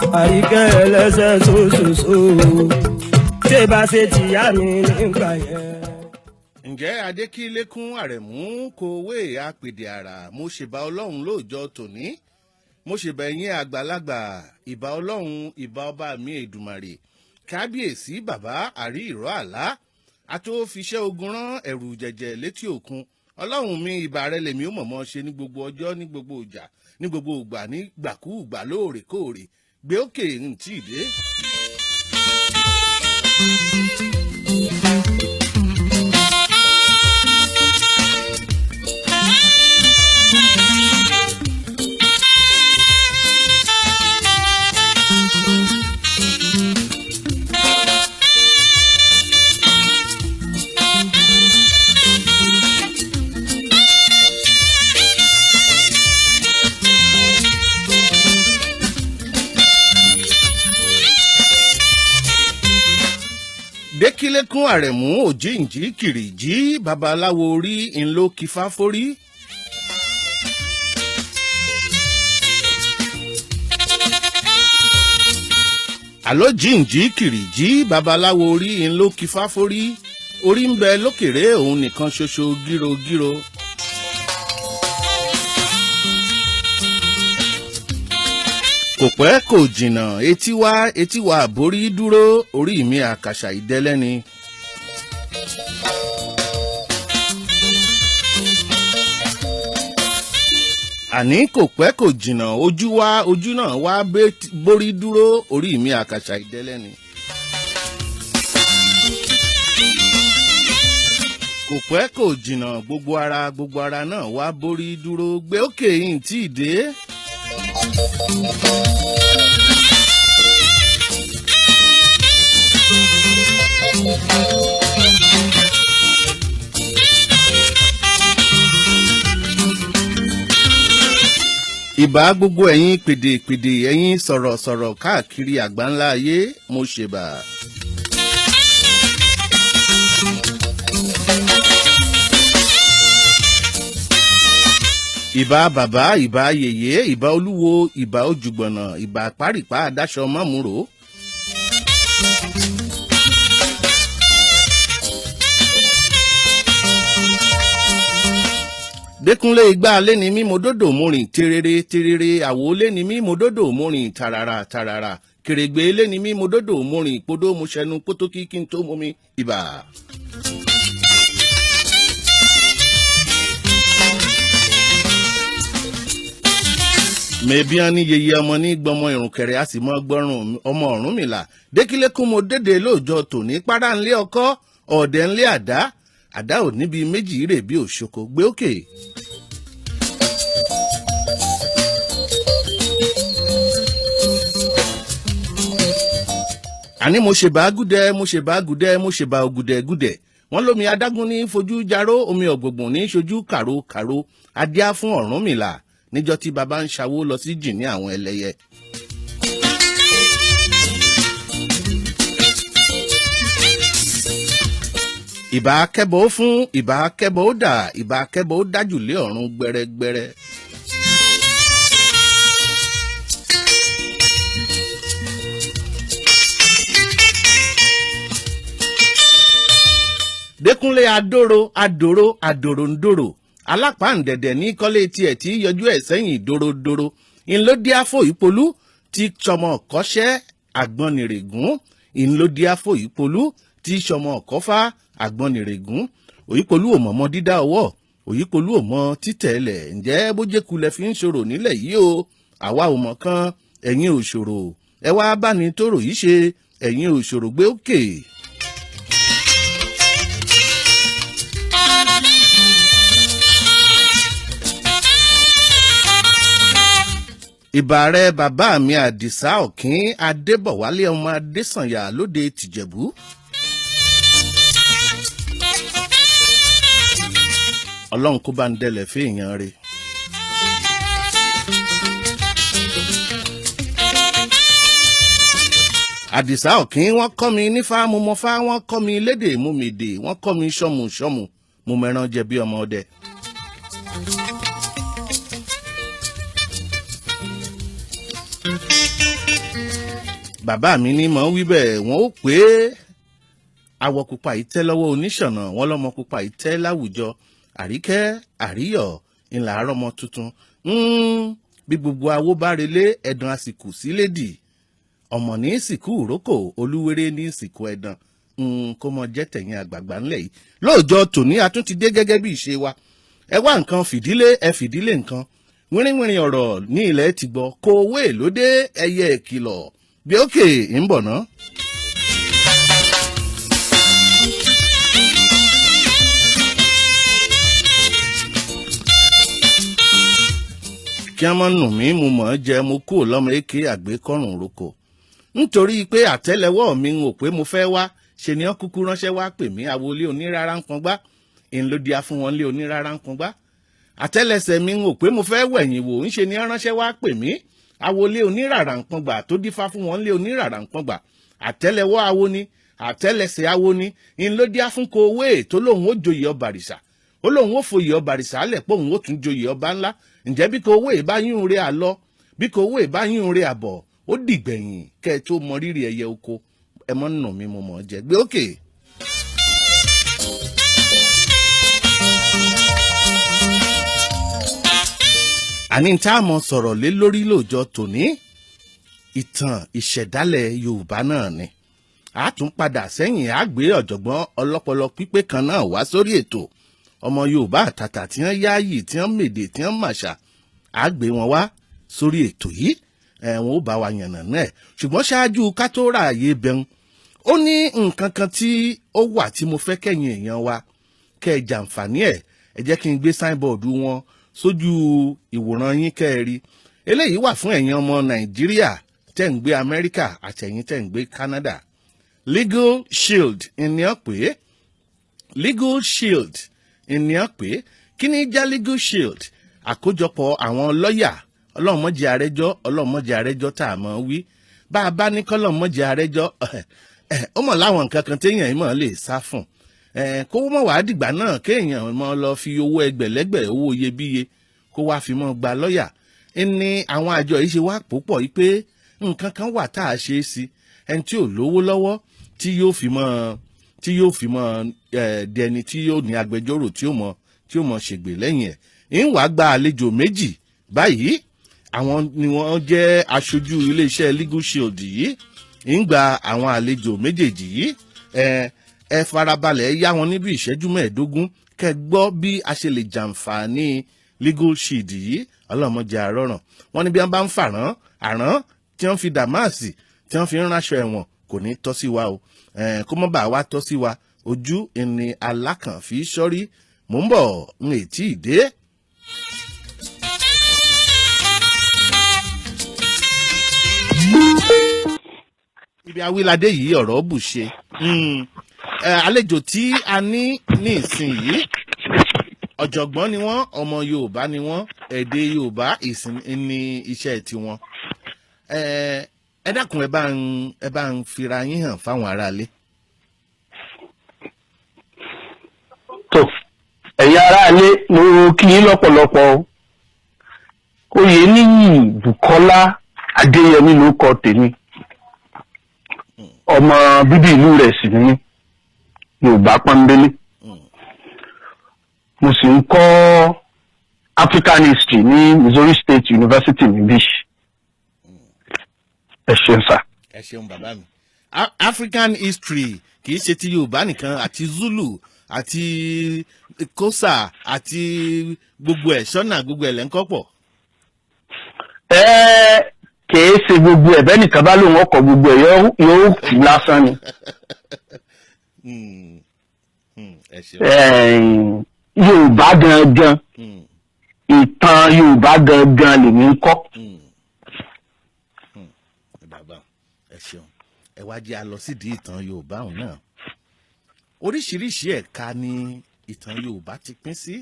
Àríkẹ́ ẹlẹ́sẹ̀ ṣoṣoṣo ṣé bá ṣe tìyá mi nígbà yẹn. Ǹjẹ́ Adékílékún Àrẹ̀mú kòwé àpèdè àrà, mo ṣèbà Ọlọ́run lóòjọ́ tòní, mo ṣèbà ẹ̀yin àgbàlagbà, ìbà Ọlọ́run, ìbà ọba mi Èdùmàrè, kábíyèsí bàbá àrí ìró àlá àtòfiṣẹ́ ogun rán ẹ̀rù jẹ̀jẹ̀ létí òkun. Ọlọ́run mi, ìbà rẹ lèmi ó mọ̀mọ́ ṣe ní gbogbo ọjọ́, ní gbogbo ìjà, ní gbogbo ìgbà, ní gbàkúùgbà, lóòrèkóòrè. Gbé òkè ntí ìdè. Dékílékún Àrẹ̀mú òjíǹjí kìrìjí babaláwo orí ńlọ kífá forí. Àlọ́ jíǹjí kìrìjí babaláwo orí ńlọ kífá forí, orí ń bẹ lókèrè òun nìkan ṣoṣo gírogíro. Kò pẹ́ kò jìnnà, etí wá etí wá borí dúró, orí mi àkàṣà ìdẹ́lẹ́ni. Àní kò pẹ́ kò jìnnà, ojú wá ojú náà wá borí dúró, orí mi àkàṣà ìdẹ́lẹ́ni. Kò pẹ́ kò jìnnà, gbogbo ara náà wá borí dúró, gbé òkè yìí tí ì dé. Ìbà gbogbo ẹ̀yin pèdèpèdè, ẹ̀yin sọ̀rọ̀sọ̀rọ̀ káàkiri àgbáńlá ayé, mo ṣèbà. Ìbà bàbá, ìbà yèyé, ìbà olúwo, ìbà ojúgbọ̀nà, ìbà párìpá adáṣọ mọ́múrò. Dékúnlé igbá alẹ́ ni mí, mo dódò mo rìn terere terere, àwò lé ni mí, mo dódò mo rìn tàràrà tàràrà, kèrègbè lé ni mí, mo dódò mo rìn podó, mo ṣẹnu pótókí kí n tó mú mi, ìbà. Mẹ̀bíán ní yeye ọmọ ní gbọmọ ìrùnkẹ̀rẹ̀, a sì mọ gbọ́rùn ọmọ Ọ̀rúnmìlà. Dékílékún mo dédé lóòjọ́ tòní, párá ńlé ọkọ́, ọ̀dẹ̀ ńlé àdá, àdá ò níbi méjì rè bí òṣoko, gbé òkè. Àní mo ṣèbà gúdẹ, mo ṣèbà gúdẹ, mo ṣèbà ògùdẹ gúdẹ. Wọ́n lómi adágún ní fojú jaró, omi ọ̀gbọ̀gbọ̀n ní ṣojú kàró kàró, adíá fún Ọ̀rúnmìlà níjọ́ tí baba ń ṣàwó lọ sí jìn ní àwọn ẹlẹ́yẹ. Ìbà kẹ́bọ̀ ó fún, ìbà kẹ́bọ̀ ó dà, ìbà kẹ́bọ̀ ó dájú lé ọ̀run gbẹrẹgbẹrẹ. Dékúnlé adóró adòró adòrò ń dòrò, alápàǹdẹ̀dẹ̀ ní kọ́lé tiẹ̀ tí yọjú ẹ̀ sẹ́yìn dòròdòrò, ńlọdíàfò ìpolú tí sọmọ kọ́ṣẹ́ àgbọnnìrègún, ńlọdíàfò ìpolú tí sọmọ kọ́fà àgbọnnìrègún. Òyìnpolú ò mọ̀mọ́ dídá ọwọ́, òyìnpolú ò mọ títẹ̀lẹ̀, ǹjẹ́ bójékulẹ̀ fi ń ṣòro nílẹ̀ yìí o, àwa ò mọ̀ kan, ẹ̀yin ò ṣòro, ẹ wá bá ní tóró yìí ṣe, ẹ̀yin ò ṣòro, gbé òkè. Ìbà rẹ bàbá mi Àdìsá Ọ̀kín Adébọ̀wálé ọmọ Adésànyà lóde tìjẹ̀bú. Ọlọ́run kó bá ń dẹlẹ̀ fẹ́ẹ̀yàn rẹ̀. Àdìsá Ọ̀kín, wọ́n kọ́ mi nífà, mo mọ̀fá, wọ́n kọ́ mi lédè, mo mèdè, wọ́n kọ́ mi sọ́mù sọ́mù, mo mẹ́ran jẹ bí ọmọ ọdẹ. Bàbá mi ní mọ̀ ń wí bẹ́ẹ̀, wọ́n ó pé awọ pupa yìí tẹ́ lọ́wọ́ oníṣọ̀nà, wọn lọ́mọ pupa yìí tẹ́ láwùjọ. Àríkẹ́ àríyọ̀ ńlá àrọ́mọ tuntun. Bí gbogbo awó bá relé, ẹ̀dùn àsìkò sílédì ọmọ ní sìnkú ìrókò, olúwéré ní sìnkú ẹ̀dàn, kó mọ jẹ́ tẹ̀yìn àgbààgbà ńlẹ̀ yìí. Lóòjọ́ tòní, a tún ti dé gẹ́gẹ́ bí ìṣe wa. Ẹ wá nǹkan fìdílé, ẹ fìdílé nǹkan. Wínrínwínrín ọ̀rọ̀ ní ilẹ̀ ti gbọ́ kó owó èlódé ẹyẹ ìkìlọ̀ bí òkè ń bọ̀ ná. Kí wọ́n mọ̀ nù mí, mo mọ̀ ọ́n jẹ, mo kúrò lọ́mọ èké àgbékọ́rùn roko nítorí pé àtẹ́lẹwọ́ mi ń wò pé mo fẹ́ wá ṣe ni wọ́n kúkú ránṣẹ́ wá pè mí. Àwọlé onírárá ń kangbá ńlọdíà fún wọn lé onírárá ń kangbá. Àtẹ́lẹsẹ̀ mi ń wò pé mo fẹ́ wẹ̀yìn wò, ń ṣe ni wọ́n ránṣẹ́ wá pè mí. Àwọlé onírárá ń kangbà tó dífá fún wọn lé onírárá ń kangbà. Àtẹ́lẹwọ́ awo ni, àtẹ́lẹsẹ̀ awo ni, ńlọdíà fún kowé tó lóun ó joyè ọbàrìṣà, ó lóun ó foyè ọbàrìṣà lẹ̀ pé òun ó tún joyè ọba ńlá. Ǹjẹ́ bí kowé bá yún re àlọ, bí kowé bá yún re àbọ̀, ó dìgbẹ̀yìn kẹ́ ẹ tó mọ rírì ẹyẹ oko. Ẹ mọ́ nù mí, mo mọ̀ ọ́ jẹ́ gbé òkè. Àní tá a mọ̀ sọ̀rọ̀ lé lórí lóòjọ́ tòní, ìtàn ìṣẹ̀dálẹ̀ Yorùbá náà ni. A tún padà sẹ́yìn, á gbé ọ̀jọ̀gbọ́n ọlọ́pọlọ pípé kan náà wá sórí ètò, ọmọ Yorùbá àtàtà tí wọ́n yáàyè, tí wọ́n mèdè, tí wọ́n màṣà. Á gbé wọn wá sórí ètò yìí, ẹ̀wọ̀n ó bá wa yànnà náà. Ṣùgbọ́n ṣáájú ká tó ráàyè bẹ̀rùn, ó ní nǹkan kan tí ó wà tí mo fẹ́ kẹ́yìn èèyàn wa kẹ́ ẹ jàǹfààní ẹ̀. Ẹ jẹ́ kí n gbé signboard wọn sójú ìwòran yín kẹ́ ẹ rí. Eléyìí wà fún ẹ̀yin ọmọ Nàìjíríà tẹ́ ń gbé Amẹ́ríkà àtẹ̀yin tẹ́ ń gbé Canada. Legal Shield ìní ọ̀ pé, Legal Shield ìní ọ̀ pé. Kí ni jẹ́ Legal Shield? Àkójọpọ̀ àwọn lọ́yà. Ọlọ́mọdé àrẹ́jọ́, ọlọ́mọdé àrẹ́jọ́ tá a mọ̀ wí. Bá a bá ní kọ́lọ́mọdé àrẹ́jọ́, ó mọ̀ láwọn nǹkan kan téèyàn mọ̀ lè sá fún kó mọ̀ wá dìgbà náà, kéèyàn mọ̀ lọ fi owó ẹgbẹ̀lẹ́gbẹ̀, owó iyebíye, kó wá fi mọ́ gba lọ́yà. Ní àwọn àjọ yìí ṣe wá púpọ̀ yìí pé nǹkan kan wà tá a ṣe é sí ẹni tí ò lówó lọ́wọ́ tí yóò fi mọ́ dẹni tí yóò ní agbẹjọ́rò tí ó mọ̀ ṣègbè lẹ́yìn ẹ̀. Ń wàá gba àlejò méjì báyìí. Àwọn ni wọ́n jẹ́ aṣojú iléeṣẹ́ Legal Shield yìí. Ń gba àwọn àlejò méjèèjì yìí. Ẹ farabalẹ̀, yá wọn níbi ìṣẹ́jú 15 kẹ́ gbọ́ bí a ṣe lè jàǹfààní Legal Shield yìí. Ọlọ́mọdé àrọ̀ràn wọ́n ní bí wọ́n bá ń fàrán àrán tí wọ́n fi dàmáàsì tí wọ́n fi ń ránṣọ ẹ̀wọ̀n, kò ní tọ́ sí wa o. Kó mọ́ bá wa tọ́ sí wa, ojú ìní alákànfí sọ́rí. Mò ń bọ̀, ń ètí ìdé. Ibi awíládé yìí, ọ̀rọ̀ bù ṣe. Àlejò tí a ní ní ìsìn yìí, ọ̀jọ̀gbọ́n ni wọ́n, ọmọ Yorùbá ni wọ́n, èdè Yorùbá ìsìn ní iṣẹ́ tiwọn. Ẹ dákun, ẹ bá ń fira yín hàn fáwọn aráalé. Tó, ẹ̀yin aráalé, mo kí yín lọ́pọ̀lọpọ̀ o. Oyèníyì Bùkọ́lá Adéyẹmí ló kọ tèmi. Ọmọ bíbí ìlú rẹ̀ sì ni mí, Yorùbá pọ́nbélé. Mo sì ń kọ́ African history ní Missouri State University níbí. Ẹ ṣeun sá. Ẹ ṣeun, bàbá mi. African history, kì í ṣe ti Yorùbá nìkan, àti Zulu àti Xhosa àti gbogbo ẹ̀ sọ́nà, gbogbo ẹ̀ lẹ́ńkọ́ pọ̀. Ẹ kìí ṣe gbogbo ẹ̀ bẹ́ẹ̀ nìkan bá lóun ọkọ̀ gbogbo ẹ̀, yóò kú lásán ni. Ẹ ṣeun. Yorùbá gangan, ìtàn Yorùbá gangan lèmi ń kọ́. Bàbá, ẹ ṣeun. Ẹ wá jẹ́ a lọ sídìí ìtàn Yorùbá òun náà. Oríṣiríṣi ẹ̀ka ni ìtàn Yorùbá ti pín sí.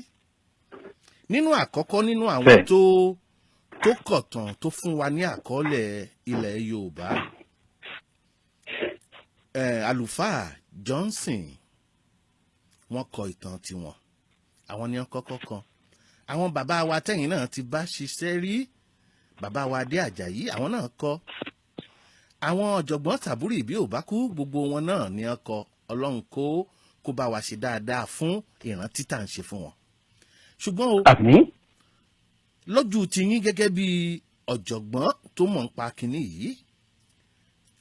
Nínú àkọ́kọ́ nínú àwọn tó kọ̀tàn, tó fún wa ní àkọọ́lẹ̀ ilẹ̀ Yorùbá, àlùfáà Johnson, wọ́n kọ ìtàn tiwọn. Àwọn ni wọ́n kọ́kọ́ kọ. Àwọn bàbá wa tẹ̀yìn náà ti bá ṣiṣẹ́ rí, bàbá wa Adé Àjàyí, àwọn náà kọ. Àwọn ọ̀jọ̀gbọ́n Sàbúrì bí ò bá kú, gbogbo wọn náà ní ọkọ̀. Ọlọ́run kó bá wa ṣe dáadáa fún ìrántí tá à ń ṣe fún wọn. Ṣùgbọ́n o, Àmín. lójú tiyín gẹ́gẹ́ bí ọ̀jọ̀gbọ́n tó mọ̀ ń pa kinní yìí,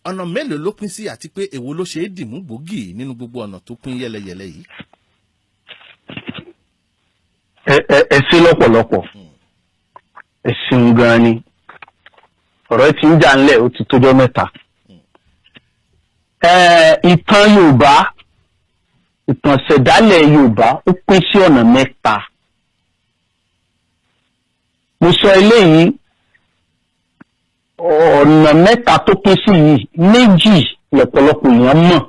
ọ̀nà mélòó ló pín sí, àti pé èwo ló ṣe é dìmú gbòógì nínú gbogbo ọ̀nà tó pín yẹ́lẹyẹ̀lẹ yìí? Ẹ ṣé lọ́pọ̀lọpọ̀, ẹ ṣeun gan ni. Ọ̀rọ̀ tí ń jà ńlẹ̀ ó ti tójọ́ mẹ́ta. Ìtàn Yorùbá, ìtàn ṣẹ̀dálẹ̀ Yorùbá, ó pín sí ọ̀nà mẹ́ta. Mo sọ eléyìí, ọ̀nà mẹ́ta tó pín sí yìí, méjì lọ́pọ̀lọpọ̀ èèyàn mọ̀,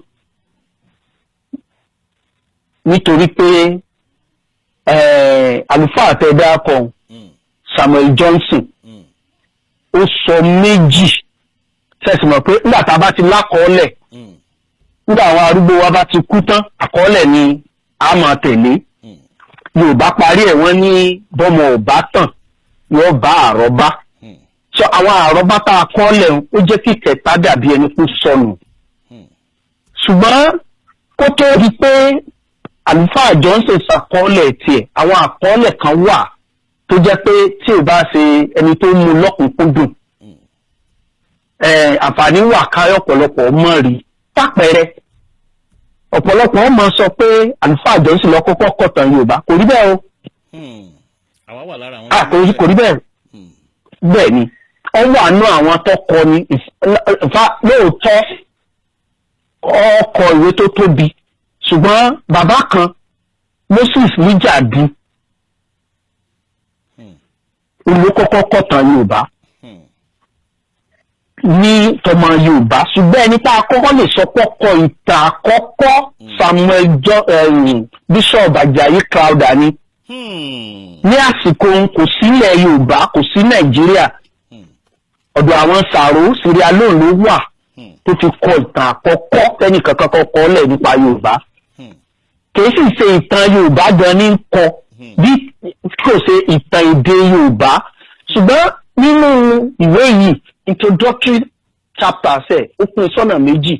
nítorí pé àlùfáà tẹ kan, Samuel Johnson, ó sọ méjì. Ṣẹ̀sì mọ̀ pé nígbà tá a bá ti lákọọ́lẹ̀, nígbà àwọn arúgbó wa bá ti kú tán, àkọọ́lẹ̀ ni a máa tẹ̀lé. Yorùbá parí ẹ̀, wọ́n ní bọ́mọ ò bá tàn, yóò bá àrọ́bá. Sọ àwọn àrọ́bá tá a kọ́lẹ̀, ó jẹ́ kí kẹta dàbí ẹni kó sọnù. Ṣùgbọ́n kó tó di pé àlùfáà Johnson ṣàkọọ́lẹ̀ tiẹ̀, àwọn àkọọ́lẹ̀ kan wà tó jẹ́ pé tí ò bá ṣe ẹni tó mú lọ́kùnkúndùn, àǹfààní wà káyọ̀ ọ̀pọ̀lọpọ̀ mọ̀ rí. Tápẹ̀rẹ̀, ọ̀pọ̀lọpọ̀ ọmọ sọ pé àlùfáà Johnson ló kọ́kọ́ kọ̀tàn Yorùbá. Kò rí bẹ́ẹ̀ o. Àwa wà lára àwọn. Ah, kò rí bẹ́ẹ̀. Bẹ́ẹ̀ ni, ọ wà nú àwọn tó kọ ni. Lóòótọ́ ọkọ̀ ìwé tó tóbi, ṣùgbọ́n bàbá kan, Moses Níjàdú, olùkọ́kọ́ kọ̀tàn Yorùbá ní tọmọ Yorùbá. Ṣùgbọ́n ẹni tá a kọ́kọ́ lè sọ pọ́kọ ìtàn àkọ́kọ́, Samuel Bishop Ajayi Crowther ni. Ní àsìkò òun, kò sílẹ̀ Yorùbá, kò sí Nàìjíríà, ọ̀dọ̀ àwọn Sàrò, Sierra Leone ló wà tó fi kọ ìtàn àkọ́kọ́ tẹ́nìkan kankan kọ́ lẹ̀ nípa Yorùbá. Kìí sì ṣe ìtàn Yorùbá gan ní kọ, bí kò ṣe ìtàn èdè Yorùbá. Ṣùgbọ́n nínú ìwé yìí, introductory chapters ẹ̀, ó pín sọ́nà méjì.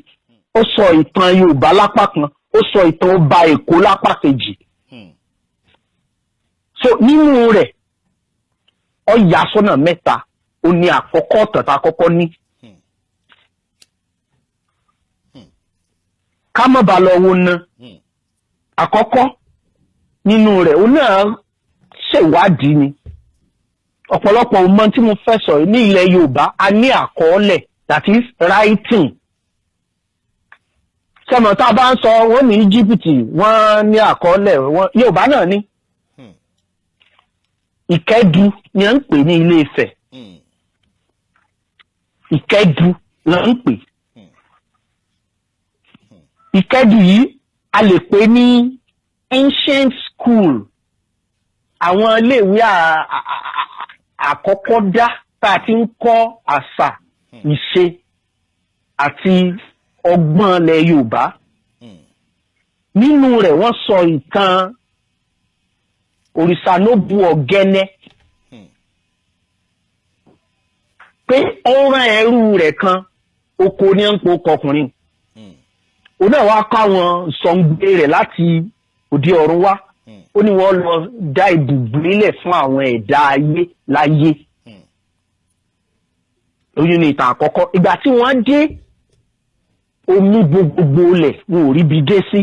Ó sọ ìtàn Yorùbá lápá kan, ó sọ ìtàn ọba Èkó lápá kejì. So nínú rẹ̀, ó yà sọ́nà mẹ́ta. Ó ní àkọ́kọ́ ọ̀tàn tá a kọ́kọ́ ní. Ká má ba lọ wo ná. Àkọ́kọ́ nínú rẹ̀, ó náà ṣèwádìí ni. Ọ̀pọ̀lọpọ̀ ọmọ tí mo fẹ́ sọ, ní ilẹ̀ Yorùbá, a ní àkọọ́lẹ̀, that is writing. Sọmọ tá a bá ń sọ, wọ́n ní Íjíbítì wọ́n ní àkọọ́lẹ̀ wọ́n, Yorùbá náà ní. Ìkẹ́du ni à ń pè ní Ilé Ifẹ̀. Ìkẹ́du là ń pè Ìkẹ́du yìí. A lè pè ní ancient school, àwọn iléèwé àkọ́kọ́ dá tá a ti ń kọ́ àṣà, ìṣe àti ọgbọ́n ilẹ̀ Yorùbá. Nínú rẹ̀, wọ́n sọ ìtàn Òrìṣànóbù Ọ̀gẹ́nẹ́, pé ó rán ẹrú rẹ̀ kan oko ní ń po ọkùnrin. Òun náà wá kọ́ àwọn sọ̀ǹgbẹ rẹ̀ láti òde ọ̀run wá. Ó ní wọ́n lọ dá ibùgbé lẹ̀ fún àwọn ẹ̀dá ayé láyé. Oyún ní ìtàn àkọ́kọ́. Ìgbà tí wọ́n dé, omi gbogbo lẹ̀, wọn ò ríbi dé sí.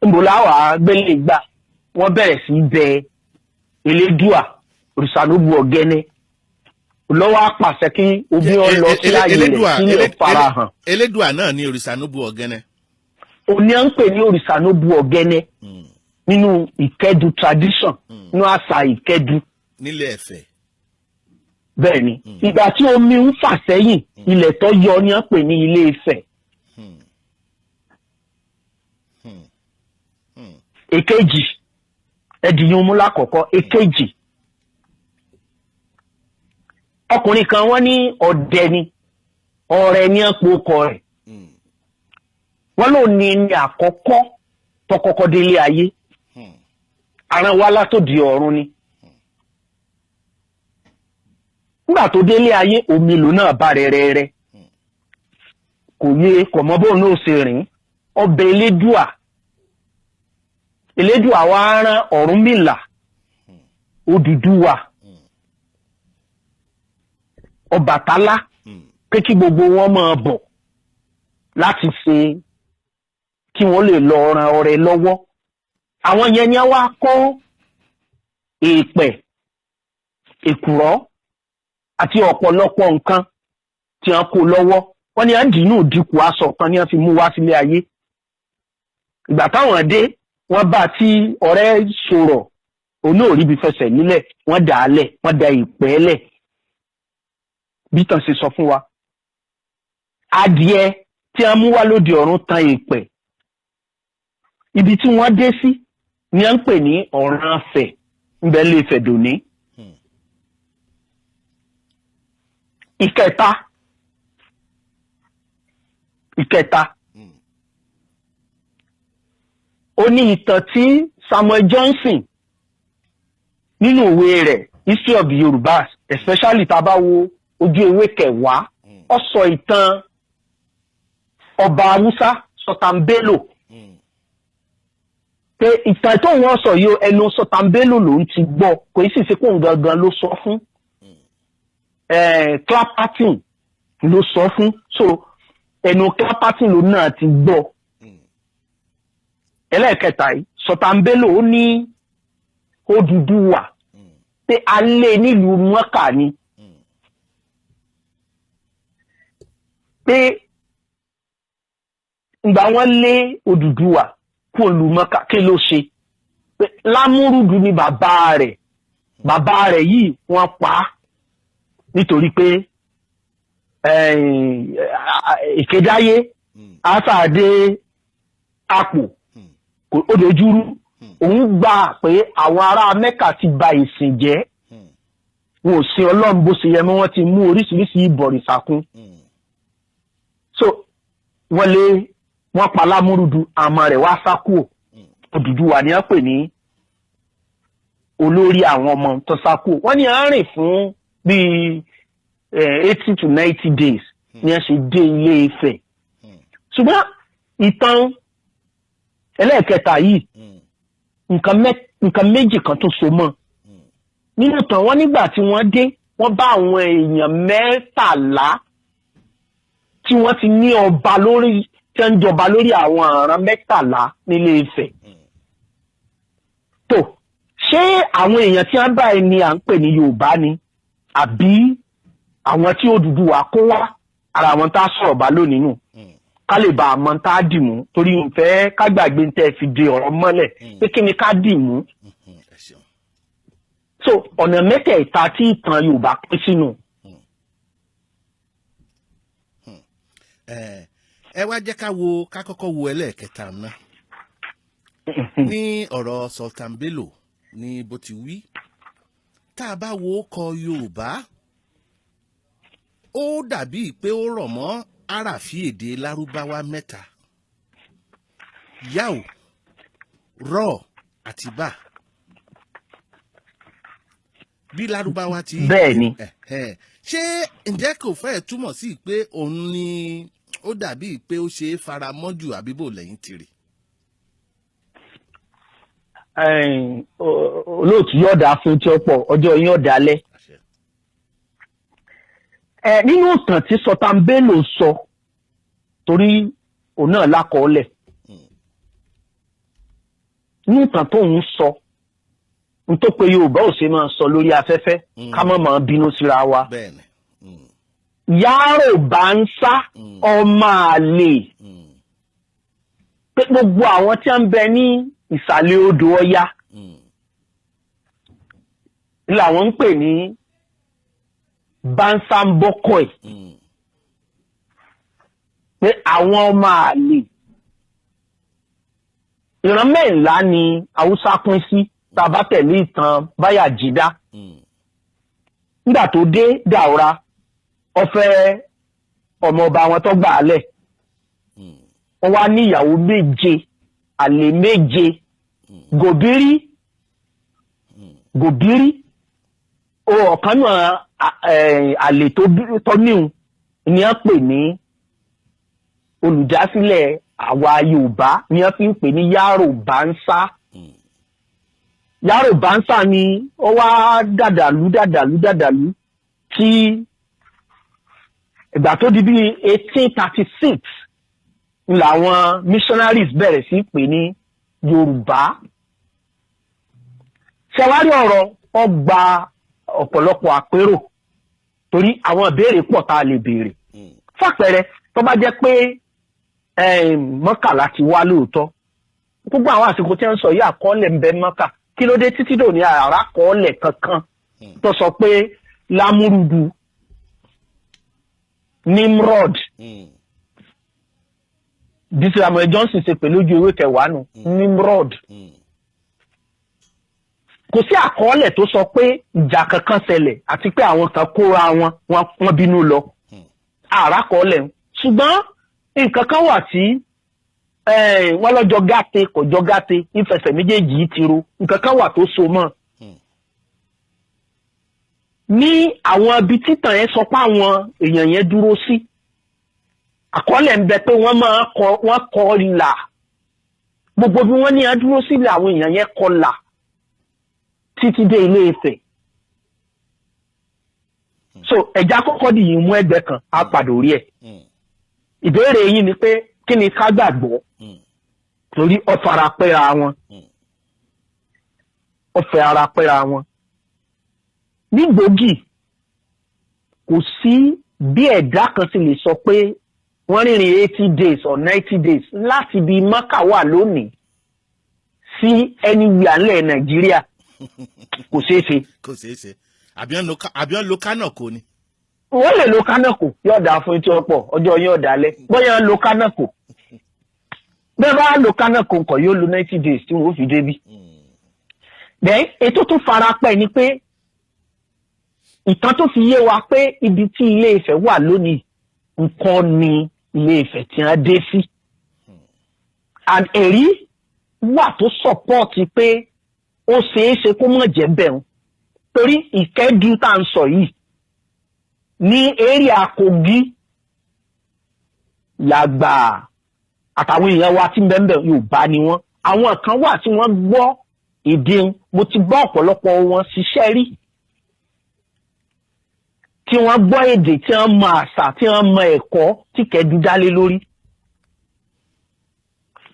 Níbo láwàá gbélé gbà? Wọ́n bẹ̀rẹ̀ sí í bẹ Elédùà. Òrìṣàlóbù Ọ̀gẹ́nẹ́ lọ́wọ́ á pàṣẹ kí omi ọ lọ sí ààyè rẹ̀ sílẹ̀ farahàn. Elédùà náà ní Òrìṣànúbù Ọ̀gẹ́nẹ́. Òní à ń pè ní Òrìṣànóbù Ọ̀gẹ́nẹ́ nínú Ìkẹ́dù tradition, nínú àṣà Ìkẹ́dù. Nílẹ̀ Ẹ̀fẹ̀. Bẹ́ẹ̀ ni. Ìgbà tí omi ń fà sẹ́yìn, ilẹ̀ tó yọ ni à ń pè ní Ilé Ifẹ̀. Èkejì, ẹdìyún mú lákọ̀ọ́kọ́. Èkejì, ọkùnrin kan, wọ́n ní ọdẹ ni, ọrẹ ní ọ̀pọ̀ ọkọ rẹ̀. Wọ́n ló ní àkọ́kọ́ tó kọ́kọ́ délé ayé. Aran wa látòdì ọ̀run ni. Nígbà tó délé ayé, omi ìlú náà bá rẹ́rẹ́rẹ́. Kò yé, kò mọ bóun náà ṣe rìn. Ọbẹ̀ Elédùà, Elédùà wa rán Ọ̀rúnmìlà, Odùduwà, Ọbàtálá pé kí gbogbo wọn máa bọ̀ láti ṣe kí wọ́n lè lọ ran ọrẹ lọ́wọ́. Àwọn yẹn ni wá kó èèpẹ̀, èkùrọ́ àti ọ̀pọ̀lọpọ̀ nǹkan tí wọ́n kó lọ́wọ́. Wọ́n ní à ń dìínú dínkù aṣọ kan ní wọ́n fi mú wá sílé ayé. Ìgbà táwọn dé, wọ́n bá tí ọ̀rẹ́ sọ̀rọ̀, òun náà rí ibi fẹsẹ̀ nílẹ̀. Wọ́n dà á lẹ̀, wọ́n da ìpẹ́ lẹ̀. Bí tàn ṣe sọ fún wa, adìẹ tí wọ́n mú wá lóde ọ̀run tan ìpẹ́. Ibi tí wọ́n dé sí ni à ń pè ní Ọ̀rànfẹ̀, ńbẹ lè fẹ̀ dòní. Ìkẹta, ó ní ìtàn tí Samuel Johnson nínú ìwé rẹ̀ History of the Yorubas, especially tá a bá wo ojú ewé 10, ó sọ ìtàn ọba Haúsá Sultan Bello, pé ìtàn tó wọ́n sọ yìí, ẹnu Sultan Bello ló ń ti gbọ́, kò sì ṣe kóun gangan ló sọ fún, Clapperton ló sọ fún. So ẹnu Clapperton ló náà ti gbọ́. Ẹlẹ́ẹ̀kẹta yìí, Sultan Bello, ó ní Odùduwà pé alẹ́ nílùú Mọ́kà ni, pé ìgbà wọn lé Odùduwà kó lu Mọ́kà, kí ló ṣe? Pé Lámúrúdù ni bàbá rẹ̀. Bàbá rẹ̀ yìí, wọ́n pa á nítorí pé ìkédáyé àṣàdé àpò ó dojúrú. Òun gbà pé àwọn ará Mẹ́kà ti ba ìsìn jẹ́, wọn ò sin Ọlọ́run bó ṣe yẹ mọ́, wọ́n ti mú oríṣiríṣi ìbọ̀rìṣà kún. So wọ́n lé, wọ́n pa Lámúrúdù, àmọ́ rẹ̀ wá sá kúò. Odùduwà ni wọ́n pè ní olórí àwọn ọmọ tó sá kúò. Wọ́n ní à ń rìn fún bíi 80 to 90 days ni wọ́n ṣe dé Ilé Ifẹ̀. Ṣùgbọ́n ìtàn ẹlẹ́ẹ̀kẹta yìí, nǹkan méjì kan tó so mọ́ nínú ìtàn wọn. Nígbà tí wọ́n dé, wọ́n bá àwọn èèyàn 13 tí wọ́n ti ní ọba lórí, tí wọ́n ń jọba lórí àwọn àrán 13 nílé Ifẹ̀. Tó ṣé àwọn èèyàn tí wọ́n bá ẹni à ń pè ní Yorùbá ni, àbí àwọn tí Odùduwà kó wá? Ara àwọn tá a sọ̀rọ̀ bá lónìí nù, ká lè bá a mọ tá a dì mú, torí n fẹ́ ká gbàgbé tẹ́ fi de ọ̀rọ̀ mọ́lẹ̀ pé kí ni ká dì mú. So ọ̀nà mẹ́tẹ̀ẹ̀ta tí ìtàn Yorùbá pín sínú. Ẹ wá jẹ́ ká wo, ká kọ́kọ́ wo ẹlẹ́ẹ̀kẹta náà ní ọ̀rọ̀ Sultan Bello ní bó ti wí. Tá a bá wo kọ Yorùbá, ó dàbí pé ó rọ̀ mọ́ àràfí èdè Lárúbáwá mẹ́ta: yáò, rọ àti bá, bí Lárúbáwá ti. Bẹ́ẹ̀ ni. Ṣé ǹjẹ́ kò fẹ́ẹ̀ túmọ̀ sí pé òun ni ó dàbí pé ó ṣe é fara mọ́ jù, àbí bò lẹ́yìn tìrì? Olóòtú, yóò dáa fún tí ó pọ̀, ọjọ́ yín ó dalẹ̀. Nínú ìtàn tí Sultan Bello sọ, torí òun náà lákọọ́lẹ̀, nínú ìtàn tó ń sọ, n tó pe Yorùbá ò ṣe máa sọ lórí afẹ́fẹ́, ká má máa bínú síra wa. Yàrá bá ń sá ọmọ àlè, pé gbogbo àwọn tí wọ́n ń bẹ ní ìsàlẹ̀ odò Ọya làwọn ń pè ní Bansambokoi, pé àwọn ọmọ àlè. Ìran 14 ni Haúsá pín sí, tá a bá tẹ̀lé ìtàn Báyàjídá. Nígbà tó dé Dàúrà, ó fẹ́ ọmọ ọba wọn tó gbà á lẹ̀. Wọ́n wá ní ìyàwó méje, àlè méje. Gòbírí, Gòbírí, ọ̀kan náà àlè tó níhun ni wọ́n pè ní Olùdásílẹ̀ àwa Yorùbá ni wọ́n fi ń pè ní Yaro Bansa. Yaro Bansa ni ó wá dàdàlú dàdàlú dàdàlú tí ìgbà tó di bíi 1836 làwọn missionaries bẹ̀rẹ̀ sí pè ní Yorùbá. Ṣẹwárí, ọ̀rọ̀ ọgbà ọ̀pọ̀lọpọ̀ àpérò, torí àwọn ìbéèrè pọ̀ tá a lè béèrè. Fàpẹẹrẹ, tó bá jẹ́ pé Mọ́kà láti wá lóòótọ́, gbogbo àwọn àsìkò tí wọ́n ń sọ yìí, àkọọ́lẹ̀ ń bẹ Mọ́kà. Kí ló dé títí dòní àrà kọọ́lẹ̀ kankan tó sọ pé Lámúrúdù, Nimrod, bí Samuel Johnson ṣe pè lójú ewé kẹwàá nù, Nimrod? Kò sí àkọọ́lẹ̀ tó sọ pé ìjà kankan ṣẹlẹ̀ àti pé àwọn kan kóra wọn, wọ́n bínú lọ. Àrà kọọ́lẹ̀ ń, ṣùgbọ́n nǹkan kan wà tí wọ́n lọ́jọ́ gàtè kò jọ gàtè, ìfẹsẹ̀ méjèèjì yìí ti ro. Nǹkan kan wà tó so mọ́ ní àwọn ibi títàn yẹn sọ pé àwọn èèyàn yẹn dúró sí. Àkọọ́lẹ̀ ń bẹ pé wọ́n máa kọ, wọ́n kọ ìlà. Gbogbo bí wọ́n ní á dúró sílẹ̀, àwọn èèyàn yẹn kọlà títí dé Ilé Ifẹ̀. So ẹ̀já kọ́kọ́ dìyí mú ẹgbẹ́ kan, á padà orí ẹ̀. Ìbéèrè yín ni pé kí ni ká gbàgbọ́, torí ó fara pẹ́ra wọn, ó fẹ́ ara pẹ́ra wọn. Ní gbòógì, kò sí bí ẹ̀dá kan sì lè sọ pé wọ́n rìnrìn 80 days or 90 days láti ibi Mọ́kà wà lónìí sí anywhere ńlẹ̀ Nàìjíríà. Kò ṣeé ṣe. Kò ṣeé ṣe, àbí wọ́n lo kánà kò ní. Wọ́n lè lo kánàkò, yóò dáa fún etí ọ̀pọ̀ ọjọ́ yóò dálẹ̀. Bóyá lo kánàkò, bẹ́ẹ̀ bá lo kánàkò nǹkan, yóò lo 90 days tí wọ́n fi débi. Then ètò tó fara pẹ́ ni pé ìtàn tó fi yé wa pé ibi tí Ilé Ifẹ̀ wà lónìí nǹkan ni Ilé Ifẹ̀ tí wọ́n dé sí, and ẹ̀rí wà tó support pé ó ṣeé ṣe kó mọ̀ jẹ́ bẹ́ẹ̀, torí Ìkẹ́dù tá à ń sọ yìí ní area Kogi làgbà àtàwọn èèyàn wa tí ń bẹ́ẹ̀ bẹ́ẹ̀, Yorùbá ni wọ́n. Àwọn kan wà tí wọ́n gbọ́ èdè. Mo ti bá ọ̀pọ̀lọpọ̀ wọn ṣiṣẹ́ rí tí wọ́n gbọ́ èdè, tí wọ́n mọ àṣà, tí wọ́n mọ ẹ̀kọ́ tí Kẹ́dù dálé lórí.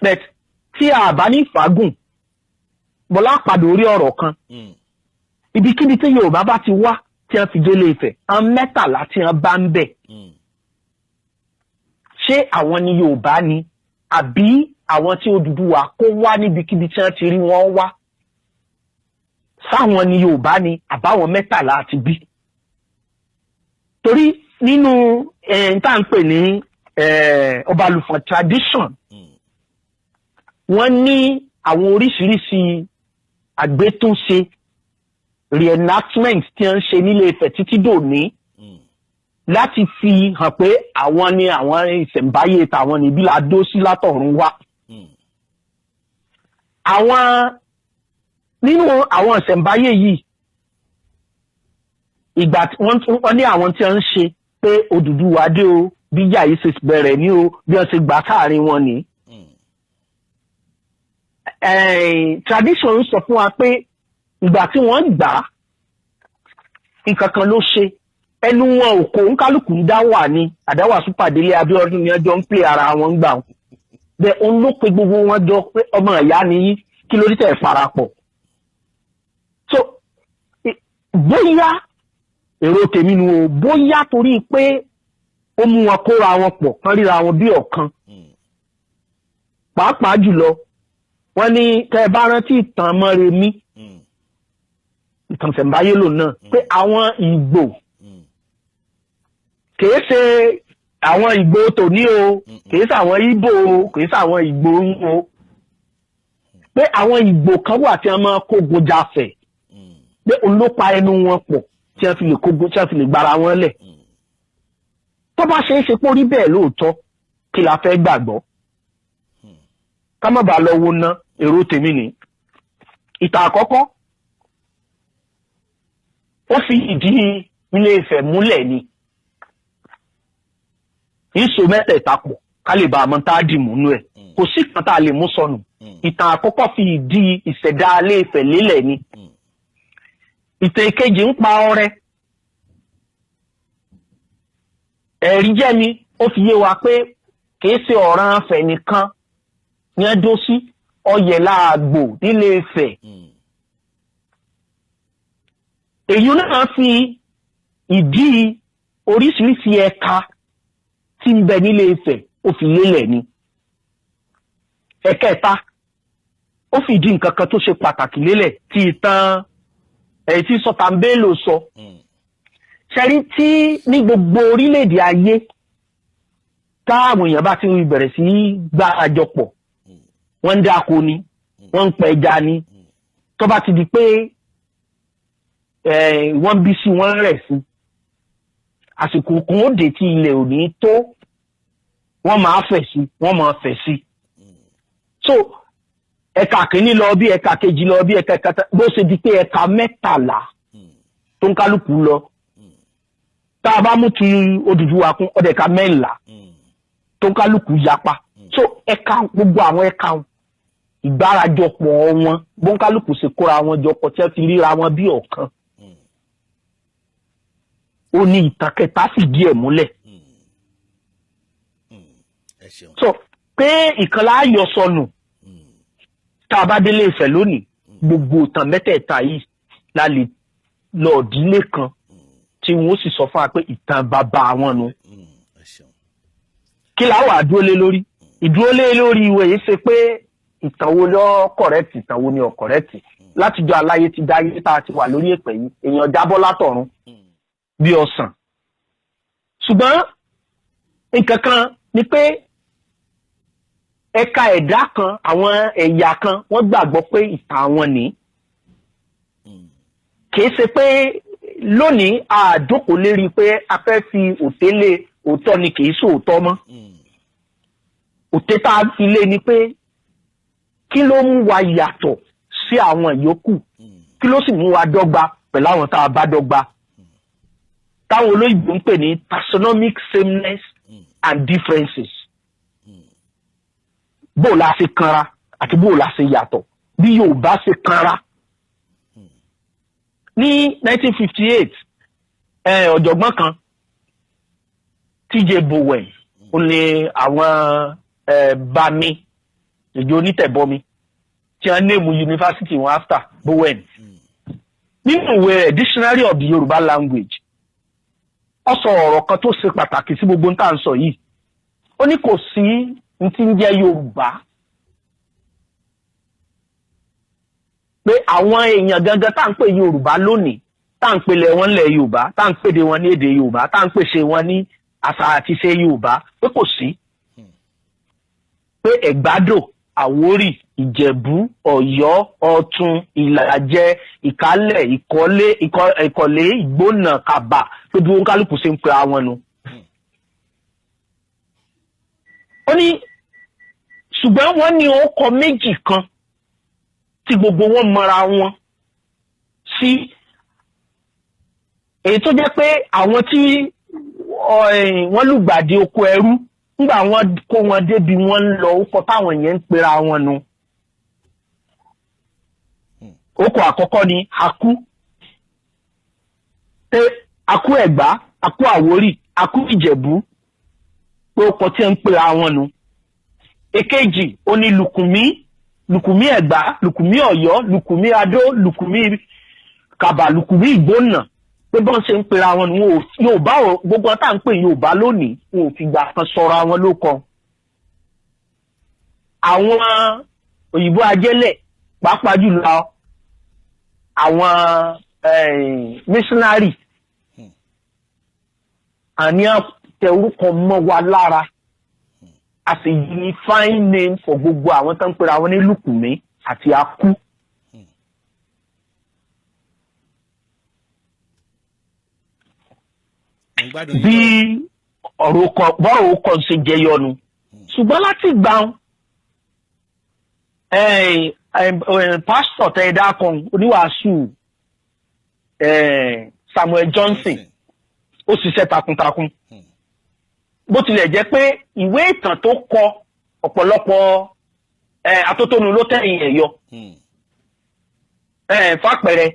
But tí a bá ní fàágùn, bọ́lá padà orí ọ̀rọ̀ kan. Ibikíbi tí Yorùbá bá ti wá tí wọ́n fi délé Ifẹ̀, àwọn 13 tí wọ́n bá ń bẹ̀, ṣé àwọn ni Yorùbá ni, àbí àwọn tí Odùduwà kó wá níbikíbi tí wọ́n ti rí wọn wá, sáwọn ni Yorùbá ni, àbáwọn 13 àti bí? Torí nínú tá à ń pè ní Ọbalùfọ̀n tradition, wọ́n ní àwọn oríṣiríṣi àgbétúnṣe, reenactment tí wọ́n ń ṣe nílé Ifẹ̀ títí dòní láti fi hàn pé àwọn ni àwọn ìṣẹ̀ǹbáyé tàwọn níbí la dó sí látọ̀run wá. Àwọn nínú àwọn ìṣẹ̀ǹbáyé yìí, ìgbà tí wọ́n ní àwọn tí wọ́n ń ṣe pé Odùduwà dé o, bí ìjà yìí ṣe bẹ̀rẹ̀ ní o, bí wọ́n ṣe gbà sáàrin wọn ní. Tradition ń sọ fún wa pé ìgbà tí wọ́n gbà á, nǹkan kan ló ṣe ẹnu wọn ò kó. Nkálukú ń dá wà ní àdáwà súpàdélé Abíọ́dún ní ọjọ́ ń pè ara wọn gbà wọn bẹ́ẹ̀. Òun ló pe gbogbo wọn jọ pé ọmọ ìyá ni yín, kí ló dé tẹ̀ parapọ̀? So bóyá èrò tèmi nu o, bóyá torí pé ó mú wọn kóra wọn pọ̀, kán ríra wọn bí ọ̀kan. Pàápàá jùlọ, wọ́n ní tẹ́ ẹ bá rántí ìtàn Mọ́remí, ìtàn ṣẹ̀ǹbáyé lò náà, pé àwọn Ìgbò, kìí ṣe àwọn Ìgbò tòní o, kìí ṣe àwọn Ìgbò o, kìí ṣe àwọn Ìgbò ń o, pé àwọn Ìgbò kan wà tí wọ́n máa kógun jafẹ̀, pé òun ló pa ẹnu wọn pọ̀ tí wọ́n fi lè kógun, tí wọ́n fi lè gbára wọn lẹ̀. Tó bá ṣe é ṣe pé ó rí bẹ́ẹ̀ lóòótọ́, kí la fẹ́ gbàgbọ́? Ká má bàa lọ wo ná. Èrò tèmi ní ìtàn àkọ́kọ́, ó fi ìdí Ilé Ifẹ̀ múlẹ̀ ni. Ìṣó mẹ́tẹ̀ẹ̀ta pọ̀ ká Ká lè bá a mọ tá a dì mú nú ẹ̀. Kò sí kan tá a lè mú sọnù. Ìtàn àkọ́kọ́ fi ìdí ìṣẹ̀dá Ilé Ifẹ̀ lélẹ̀ ni. Ìtàn ìkejì ń pa ọrẹ. Ẹ̀rí jẹ́ mi, ó fi yé wa pé kìí ṣe ọ̀ràn Ifẹ̀ nìkan ní ẹ dó sí ọyẹ̀lá àgbò nílé Ifẹ̀. Èyí náà fi ìdí oríṣiríṣi ẹ̀ka tí ń bẹ nílé Ifẹ̀, ó fi lélẹ̀ ni. Ẹ̀kẹta, ó fìdí nǹkan kan tó ṣe pàtàkì lélẹ̀ tí ìtàn èyí tí Sultan Bello sọ. Ṣẹ́rí tí ní gbogbo orílẹ̀-èdè ayé, táwọn èèyàn bá ti bẹ̀rẹ̀ sí í gbá àjọpọ̀, wọ́n ń dáko ni, wọ́n ń pẹja ni, tó bá ti di pé wọ́n bí sí, wọ́n ń rẹ̀ sí, àsìkò kan ó dé tí ilẹ̀ ò ní tó, wọ́n máa fẹ̀ sí, wọ́n máa fẹ̀ sí. So ẹ̀ka kìíní lọ bí, ẹ̀ka kejì lọ bí, ẹ̀ka kẹta, bó ṣe di pé ẹ̀ka 13 tó ń kálukú lọ. Tá a bá mú ti Odùduwà kún ọdẹ, ẹ̀ka 14 tó ń kálukú yapa. So ẹ̀ka, gbogbo àwọn ẹ̀ka ìgbárajọpọ̀ wọn, bó ń kálukú ṣe kóra wọn jọpọ̀ tí wọ́n fi ríra wọn bí ọ̀kan, ó ní ìtàn kẹta fìdí ẹ̀ múlẹ̀. Ẹ ṣeun. So pé ìkànlá ayọ̀ sọnù, tá a bá délé Ifẹ̀ lónìí, gbogbo ìtàn mẹ́tẹ̀ẹ̀ta yìí la lè lọ ìdílé kan tí wọ́n sì sọ fún wa pé ìtàn bàbá wọn nu. Ẹ ṣeun. Kí la wà dúró lé lórí? Ìdúró lé lórí ìwé yìí ṣe pé ìtàn wo ló correct, ìtàn wo ni ò correct. Látijọ́ aláyé ti dáyé tá a ti wà lórí èpè yìí, èèyàn jábọ́ látọ̀run bí ọsàn. Ṣùgbọ́n nǹkan kan ni pé ẹ̀ka ẹ̀dá kan, àwọn ẹ̀yà kan, wọ́n gbàgbọ́ pé ìtàn àwọn ní. Kìí ṣe pé lónìí àjókòó lérí pé a fẹ́ fi òtélé òótọ́ ni, kìí ṣòótọ́ mọ́. Òté tá a fi lé ni pé kí ló mú wa yàtọ̀ sí àwọn yòókù, kí ló sì mú wa dọ́gba pẹ̀lú àwọn tá a bá dọ́gba, táwọn olóyìnbó ń pè ní taxonomic sameness and differences. Bó la ṣe kanra àti bó la ṣe yàtọ̀, bí Yorùbá ṣe kanra. Ní 1958, ọ̀jọ̀gbọ́n kan, TJ Bowen, ó ní àwọn Bami, ìjọ onítẹ̀bọmi tí wọ́n name yunifásitì wọn after Bowen, nínú ìwé rẹ̀ Dictionary of the Yorùbá Language, ó sọ ọ̀rọ̀ kan tó ṣe pàtàkì sí gbogbo nǹkan tá à ń sọ yìí. Ó ní kò sí n tí ń jẹ́ Yorùbá, pé àwọn èèyàn gangan tá à ń pè Yorùbá lónìí, tá à ń pèlè wọn lẹ̀ Yorùbá, tá à ń pèdè wọn ní èdè Yorùbá, tá à ń pèsè wọn ní àṣà àti ṣe Yorùbá, pé kò sí, pé Ẹ̀gbádò, Àwórì, Ìjẹ̀bú, Ọ̀yọ́, Ọ̀tún, Ìlàjẹ, Ìkálẹ̀, Ìkọ́lé, Ìkọ̀lé, Ìgbónà, Kàbà, pé bí wọn kálukú ṣe ń pe àwọn nu. Ó ní ṣùgbọ́n wọ́n ní orúkọ méjì kan tí gbogbo wọn mọra wọn sí, èyí tó jẹ́ pé àwọn tí wọ́n lùgbàdì oko ẹrú, nígbà wọ́n kó wọn débi wọ́n ń lọ, orúkọ táwọn yẹn ń pera wọn nu. Orúkọ àkọ́kọ́ ni Akú, pé Akú Ẹ̀gbá, Akú Àwórì, Akú Ìjẹ̀bú, pé orúkọ tí ń pera wọn nu. Èkejì ó ní Lùkùmí, Lùkùmí Ẹ̀gbá, Lùkùmí Ọ̀yọ́, Lùkùmí Adó, Lùkùmí Kàbà, Lùkùmí Ìgbónà, pé bọ́n ṣe ń pera wọn nu. Yorùbá, gbogbo tá à ń pè Yorùbá lónìí, wọn ò fìgbà kan sọ̀rọ̀ àwọn ló kọ. Àwọn òyìnbó ajẹ́lẹ̀, pàápàá jùlọ àwọn missionary, àní tẹ orúkọ mọ́ wa lára as a unifying name for gbogbo àwọn tó ń pera wọn ní Lùkùmí àti Akú. Mo ń gbádùn Bí yín. ọ̀rọ̀ ọkọ̀ bọ́rọ̀ ọkọ̀ ṣe jẹyọ nu. Ṣùgbọ́n láti gbà pásítọ̀ tẹ ẹ dákan, oníwàásù Samuel Johnson, ó ṣiṣẹ́ takuntakun. Bó tilẹ̀ jẹ́ pé ìwé ìtàn tó kọ ọ̀pọ̀lọpọ̀ atótónu ló tẹ̀yìn ẹ̀ yọ. Fàpẹẹrẹ,